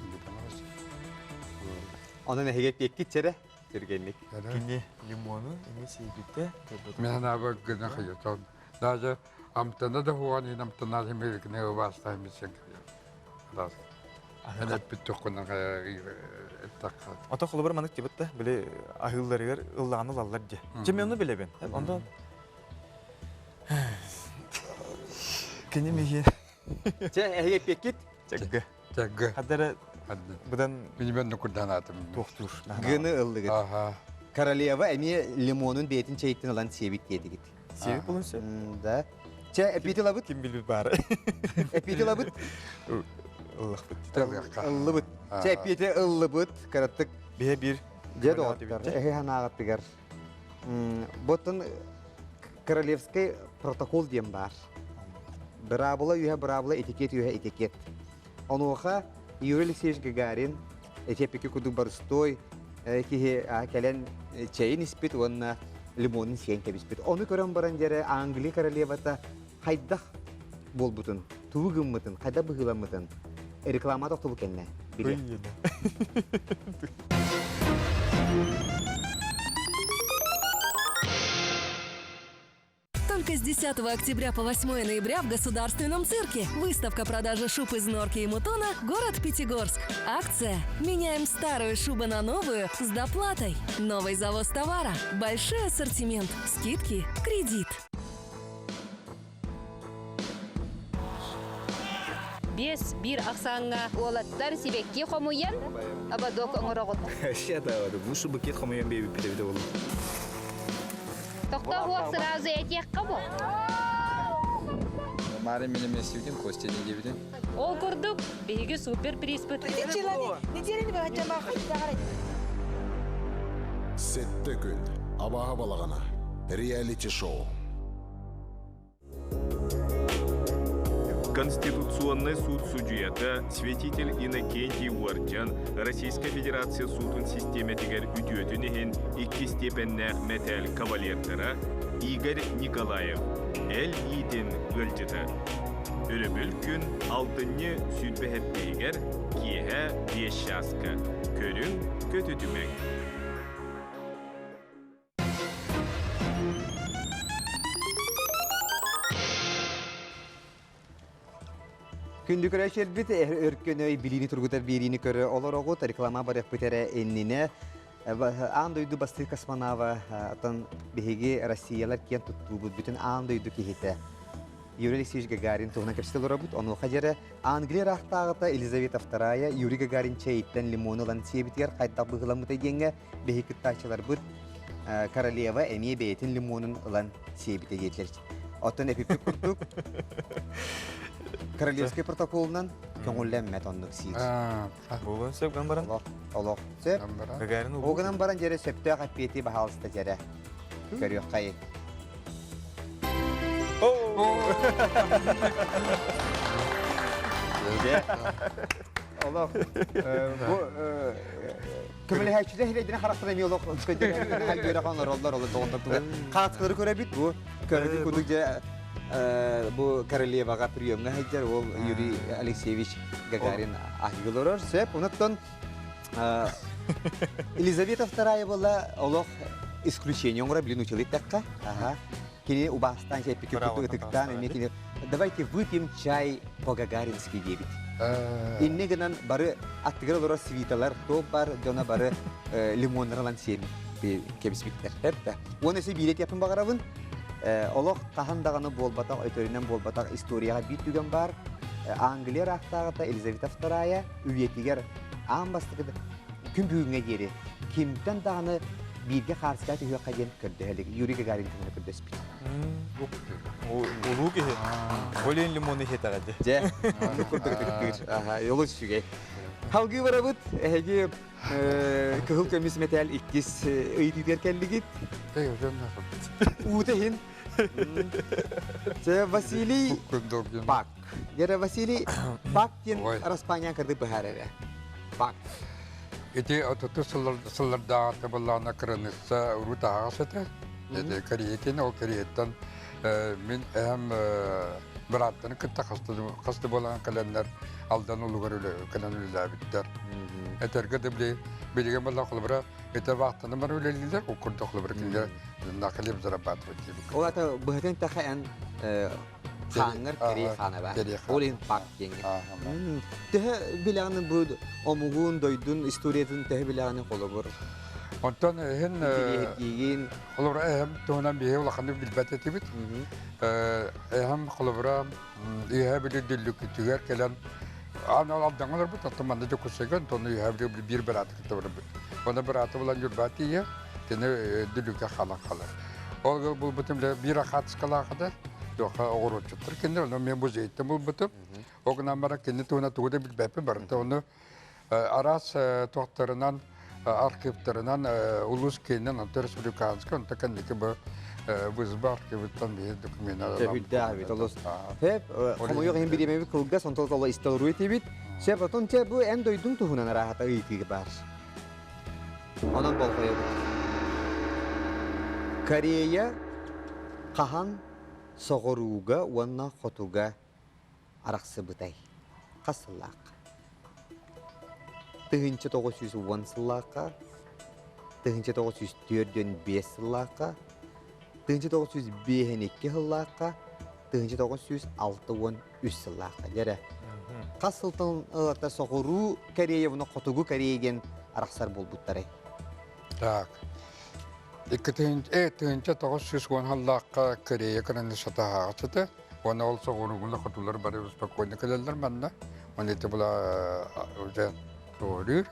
Онон эһиги эппиэккит чэрэ түргэнник. Кини лимону эмиэ сиэбитэ. Мен аба гына хайытон. Даже амтана да хуан ин амтана химерикне убаастаан мисен. Ото холобур манык тибит да, били аһыылларыгар ыллаҕаны ылаллар дии. Чэ мен ону билэбин. Онтон кини миһин Чэ, эһиги эппиэккит? Чэггэ. Чэггэ. Хадара быдан Минибен нукурданаатым. Туохтуур. Гыны ыллыгыт. Аха. Королева эмиэ лимонун бэйэтин чэйиттэн ылан сиэбит диэтигит. Сиэбит булун сөп. Да. Чэ, эппиэти ылабыт? Ким билбит баары. Эппиэти ылабыт? Ыллахпыт. Ыллыбыт. Чэ, эппиэти ыллыбыт. Кыраттык. Биһэ биир. Дьэ доҕоттор, эһи санааҕытыгар. Боттон. Королевский протокол диэн баар. Быраабыла үһэ быраабыла, этикет үһэ этикет. Онуоха Юрий Алексеевич Гагарин эти курдук барыстой киһи кэлэн чэйин испит уонна лимонун сиэн кэбиспит. Ону көрөн баран дьэрэ Англия королевата хайдах буолбутун, тугу гыммытын, хайдах быһыыламмытын реклама тохтобул кэннэ билиэ. Только с 10 октября по 8 ноября в Государственном цирке. Выставка продажи шуб из норки и мутона «Город Пятигорск». Акция «Меняем старую шубу на новую с доплатой». Новый завоз товара, большой ассортимент, скидки, кредит. Бес биир ахсааҥҥа уолаттар сибэкки хомуйан ободок оҥороҕут. Бушу букет хомуйан биэбиппит эбитэ буолуо. Тохтоо сразу этиэххэ бу. Мары мин эмиэстибитин, Костя не диэбитин. Ол курдук, биһиги супер приспыт. Сэттэ күн. Абааһы балаҕана. Реалити-шоу. Конституционный суд судьуйата святитель Иннокентий Уордьан Российскай Федерация суутун систиэмэтигэр үтүөтүн иһин икки степеннээх мэтээл кавалердара Игорь Николаев, Эл Иитин ыалдьыта. Өрөбүл күн алтынньы сүүрбэһэттиһигэр киэһэ биэс чааска. Көрүҥ, көтүтүмэҥ. Күндү көрөөччүлэрбит өркөн өй билиини тургутар биэриини көрө олороҕут реклама барыахпыт эрэ иннинэ аан дойду бастыыр космонава оттон биһиги Россиялар киэн туттуубут бүтүн аан дойду киһитэ Юрий Алексеевич Гагарин туһунан кэпсэтэ олоробут. Онуоха дьэрэ Англия ыраахтааҕыта Елизавета II Юрий Гагарин чэйиттэн лимону ылан сиэбитигэр хайдах быһыыламмытай диэҥҥэ биһиги кыттааччыларбыт королева эмиэ бэйэтин лимонун ылан сиэбитэ диэтилэр. Оттон эпиппит курдук королевскай протоколунан көҥүллэммэт оннук сиир. Буолуон сөп гынан баран. Олох, олох сөп. Ол гынан баран дьэрэ сөптөөх эппиэти баһаалыста дьэрэ. Көрүөххэй. Олох бу көмөлөһөөччүлэр хилэйдэрин харахтара эмиэ олох үөрэх оҥороллор олор доҕоттордугар хаатылары көрөбүт бу көрөбүт курдук дьэ бу королеваҕа приемҥа сылдьар ол Юрий Алексеевич Гагарин аһыы олорор сөп онуттан Елизавета Вторая была олох исключение оҥоро билин училый эттэххэ кини убаастаан чэйпики курдук ытыктаан эмиэ кини давайте выпьем чай по-гагарински диэбит. Инне гынан бары аттыгар олорор свиталар, топ бар дьоно бары лимоннар ылан сиэн кэбиспиттэр. Эппэ. Уонна өссө биир этиэхпин баҕарабын. Олох хаһан даҕаны буолбатах, өтөрүнэн буолбатах историяҕа биир түгэн баар. Англия ыраахтааҕыта Елизавета II үйэтигэр аан бастакы күн бүгүҥҥэ диэри кимтэн даҕаны бииргэ хаарыска түһүөххэ диэн көрдөһө илик Юрий Гагарин көмөнө көрдөспүт. Улуу киһи. Олен лимоны иһэтэҕэ дьэ. Дьэ, оннук курдук ытыктыыр. Аха, олус үчүгэй. Халгыы барабыт. Эһиги кыһыл көмүс мэтээл иккис ыйытыытыгар кэллигит. Уута иһин. Чэ, Василий Пак. Гера Василий Пак диэн араспаанньаан кырдык быһаар эрэ. Пак. Ити отуту сыллардааҕыта буоллаҕына кыраныысса урут аһаҕас этэ. Ити Кореятын, ол Кореяттан мин эһэм бырааттарын кытта хаста буолан кэлэннэр Алдан улугар кэлэн үлэлээбиттэр. Этэргэ да били билигин буолла холобура это вахтаны бар үлэлииллэр, ол курдук холобура кинилэр на хлеб зарабатывать диэбит. Ол ата быһатын таха эн хааңҥар кэрии хаана бар. Ол иһин пак диэҥҥэ. Төһө билэҕин бу омугун, дойдун историятын төһө билэҕин холобур? Онтон иһин Интириэһиргиигин. Холобура эһэм туһунан биһи улаханнык билбэт этибит. Эһэм холобура үөһээ Бүлүү Дүллүкүтүгэр кэлэн аан Алдаҥҥа олорбут, оттон манна Дьокуускайга, онтон үөһээ Бүлүү биир бырааты кытта барбыт. Онно бырааты булан Ньурбаа тиийэ, кини Дүллүккэ хаалан хаалар. Ол булбутум биир акаатыскалаах этэ, туохха оҕуруотчуттар кинилэр, ону мен музейтан булбутум. Ол гынан баран кини туһунан тугу да билбэппин, барыта ону араас туохтарынан архивтарынан улуус киининэн, онто республиканскай, онто кэнники бу Бысбар кыбыттан биһи документ Үрдээх эбит олус. Хеп, хомойуох иһин бириэмэбит кылгас, онтон толо истолруй этибит. Сөп, отон те бу эн дойдуҥ туһунан арааһата ыйытыы баар. Онон болҕойобут. Корея хаһан соҕурууга уонна хотуга арахсыбытай? Хас сыллаахха? 1910 сыллаахха, 1945 сыллаахха, 1952 сыллаахха, 1963 сыллаахха. Дьэрэ. Хас сылтан ылата соҕуруу Корея уонна хотугу Корея диэн арахсар буолбуттарай? Так. 1910 сыллаахха Корея кыраны сатаһаҕа Уонна ол соҕуруугуна хотулар бары спокойно кэлэллэр манна. Уонна ити була уже туоруур.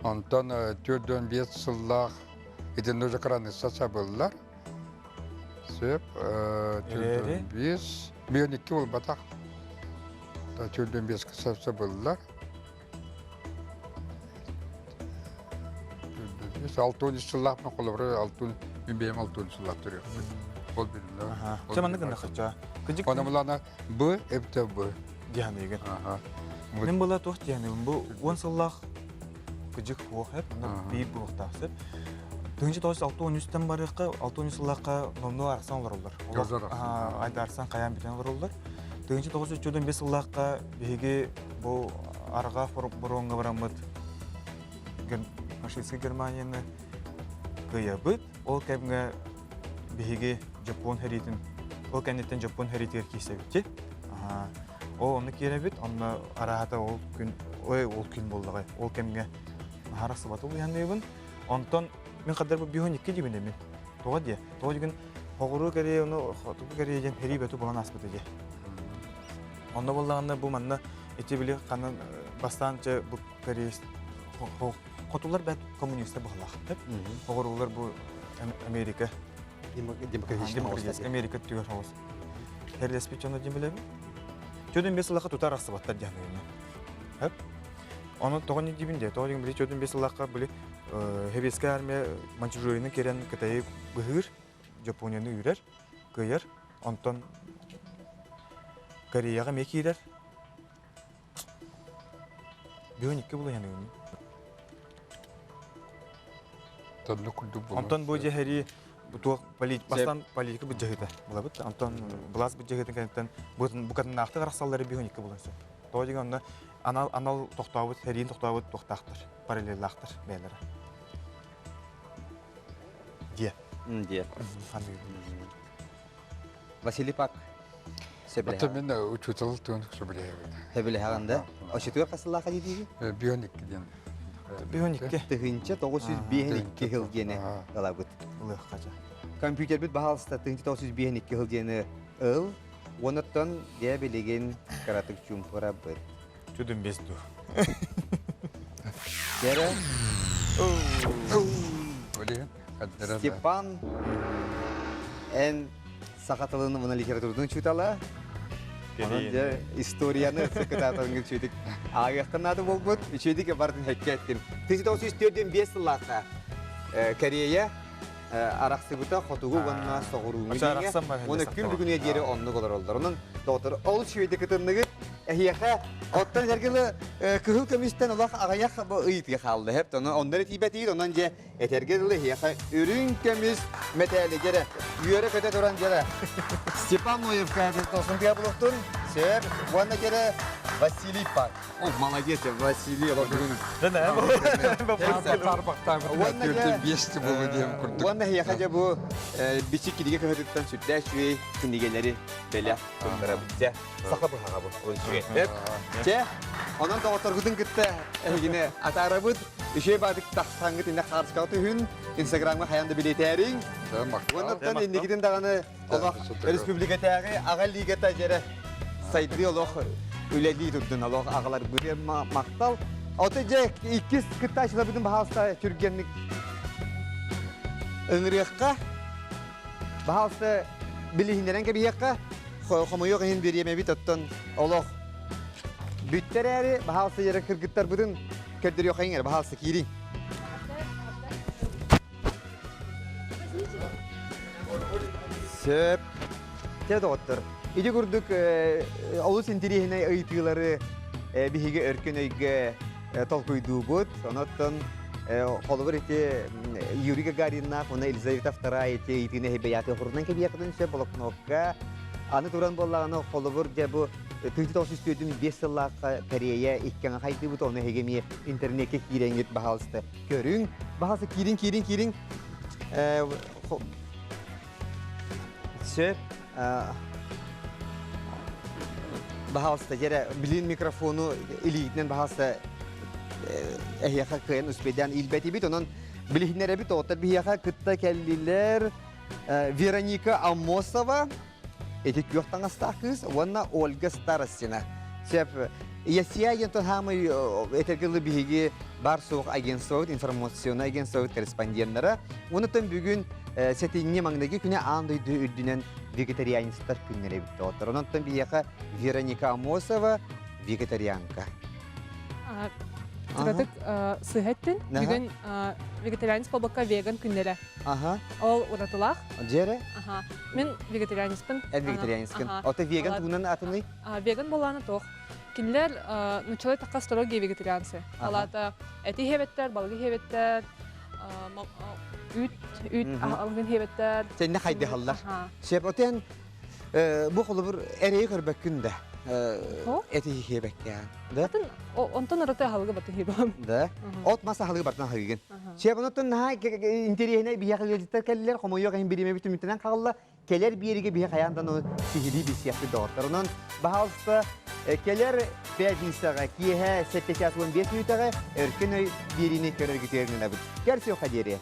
Онтон 45 сыллаах итиннэ уже кыраныысса сабыллар. Сөп, 45, миллион икки буолбатах. 45 сабыллар. 63 сыллаах холобура алтын мин бэйэм 63 сыллаах төрүөхпүт. Ол билинэ. Чэ маннык гына хача. Оны булана Б эбитэ Б. Диһаныгын. Мин была туох диһаныгын бу 10 сыллаах кыдьык хуох эп, биир буолуохтаах сөп. 1963-тэн барыахха, 63 сыллаахха номнуо арсан олороллор. Айдарсан хайаан бүтэн олороллор. 1935 сыллаахха биһиги бу арҕаа боруоҥҥа бараммыт фашистскай Германияны кыайабыт. Ол кэмҥэ биһиги Дьоппуон сэриитин ол кэнниттэн Дьоппуон сэриитигэр киирсэбит. Ол онно киирэбит, онно араата ол күн ой ол күн буоллаҕай. Ол кэмҥэ наһаа арахсыбат улуйаныыбын. Онтон мин хаддар бу биһон икки дибин эмин. Тоҕо диэ? Тоҕо дигин Хоҕуруу Корея ону Хотугу Корея диэн сэрии бөтү булан ааспыта дии. Онно буоллаҕына бу манна ити били ханан бастаан чэ бу Корея хотулар бэт коммунистар быһалаахтар. Хоҕуруулар бу Америка демократическай Америка түгэр соҕус. Херлеспит дьоно диэн билэбин. Чөдүн бес сыллаха тута арахсыбаттар диэн Хөп. Оны тоҕо не дибин де, тоҕо дигин били чөдүн бес сыллаха били Хебескай армия Манчжурияны керен Кытайы быһыыр, Японияны үүрэр, кыайар. Онтон Кореяҕа эмиэ киирэр. Бүгүн икки булуйаныгын. Онтон бу дьэһэрии туох бастан политика быдьаһыта булабыт. Онтон былаас быдьаһытын кэнниттэн букатыннаахтык арахсаллары бүгүн икки булан сөп. Тоҕо диэн онно анал анал тохтообут, сэриин тохтообут туохтаахтар, параллеллаахтар бэйэлэрэ. Диэ. Диэ. Василий Пак. Ата мен учуутал туун сөбүлэһэбин. Сөбүлэһэҕин да? Очутугар хасыллааха диэтиги? Бион икки диэн. Бион икки. Тыһыынча 952 жыл диэни ылабыт. Ылыаххача. Компьютербит баһаалыста 1952 жыл диэни ыл. Онуттан дьэ билигин кыратык чуумпурабыт. Чудун бес ду. Дьэрэ. Степан, эн саха тылын уонна литературатын учуутала. Онон дьэ историяны кытаатарыҥ үчүгүйдүк ааҕыаххын наада буолбут. Үчүгүйдүк барытын һэккэ эттим. 1945 сыллаахха Корея арахсыбыта хотугу уонна соҕурууҥу диэҥҥэ уонна күн бүгүнүгэр диэри оннук олороллор. Онон доҕоттор ол үчүгэйдик кытынныгыт. Эһиэхэ оттон эргилы кыһыл көмүстэн олох аҕыйах ыйытыга хаалла. Хэп онно эрэ тиийбэтигит, онон дьэ этэргэ дылы эһиэхэ үрүҥ көмүс мэтээли дьэрэ үөрэ-көтө туран дьэрэ Степан Ноевка тосын тыа булуохтун сөп уонна дьэрэ Василий Пак. О, молодец, Василий, бүгүн. Уонна эһиэхэ дьэ бу бичик кинигэ кыһатыттан сүрдээх үчүгэй кинигэлэри бэлэх туттарабыт. Дьэ, саха быһаҕа бу. Үчүгэй. Чэ, онон доҕотторгутун кытта эһигини атаарабыт. Үчүгэй баатык тахсаҥҥыт иннэ хаарыскаҕа түһүн, Инстаграмҥа хайаан да билиэтээриҥ. Уонна инникитин даҕаны олох республикатааҕы аҕа лигата дьэрэ сайдыы олох үлэлии турдун олох аҕаларбыт махтал. Ото дьэ иккис кыттааччыларбытын баһаалыста түргэнник ыҥырыахха. Баһаалыста билиһиннэрэн кэбиһиэххэ. Хомойуох иһин бириэмэбит оттон олох бүттэ эрээри баһаалыста дьэрэ кыргыттарбытын көрдөрүөххэйиҥ эрэ баһаалыста киириҥ. Сөп. Чэ, доҕоттор, ити курдук олус интэриэһинэй ыйытыылары биһиги өркөн өйгө толкуйдуубут. Онон холобур ити Юрий Гагариннаах уонна Елизавета II ити ыйытыыны эһибэйааты хурунан кэбиэххитин сөп блокнокка. Аны туран буоллаҕына холобур дьэ бу 1945 сыллаахха Корея иккэҥэ хайдыбыт, ону эһиги эмиэ интернеккэ киирэҥҥит баһаалыста көрүҥ. Баһаалыста киириҥ, киириҥ, киириҥ. Сөп. Баһаалыста, дьэрэ, билин микрофону илиитинэн баһаалыста эһиэхэ кыайан успейдаан иилбэтибит. Онон билиһиннэрэбит, оҕоттор биһиэхэ кытта кэллилэр Вероника Аммосова, ити күөх таҥастаах кыыс уонна Ольга Старостина. Сөп. Ясия диэн хаамый этэргэ дылы биһиги бар суох агентствобыт, информационнай агентствобыт корреспонденнара. Онтон бүгүн сэтинньи маҥнайгы күнэ аан дойду үрдүнэн вегетарианецтар күннэрэ эбит доҕоттор. Онон биһиэхэ Вероника Амосова вегетарианка. Кыратык сыһа эттин. Бүгүн вегетарианец буолбакка веган күннэрэ. Аха. Ол уратылаах. Дьиэрэ? Аха. Мин вегетарианецпын. Эн вегетарианецкын. Ото веган тугунан атыный? Веган буолааны туох. Кинилэр нуччалай тахха строгие вегетарианцы. Алаата эти хебеттер, балыгы хебеттер, үүт үүт алгын хебеттер. Сенне хайдыһаллар. Сөп отен бу холобур эрэйи көрбөккүн да. Эти хебеккән. Да? Атын онтон ырыты аһылыгы баты хибам. Да. От мас аһылыгы бартан аһыгын. Сөп онтон наһаа интэриэһинэй биһиэхэ ыалдьыттар кэллилэр, хомойуох иһин бириэмэ бүтүмүттэнэн хаалла. Кэлэр биэригэ биһи хайаан да сиһилии билсиэхпит доҕоттор. Онон, баһаалыста, кэлэр пятницаҕа киэһэ 7 час 15 мүнүүтэҕэ Өркөн өй биэриини көрөргүтүгэр ыҥырабыт. Көрсүөххэ диэри.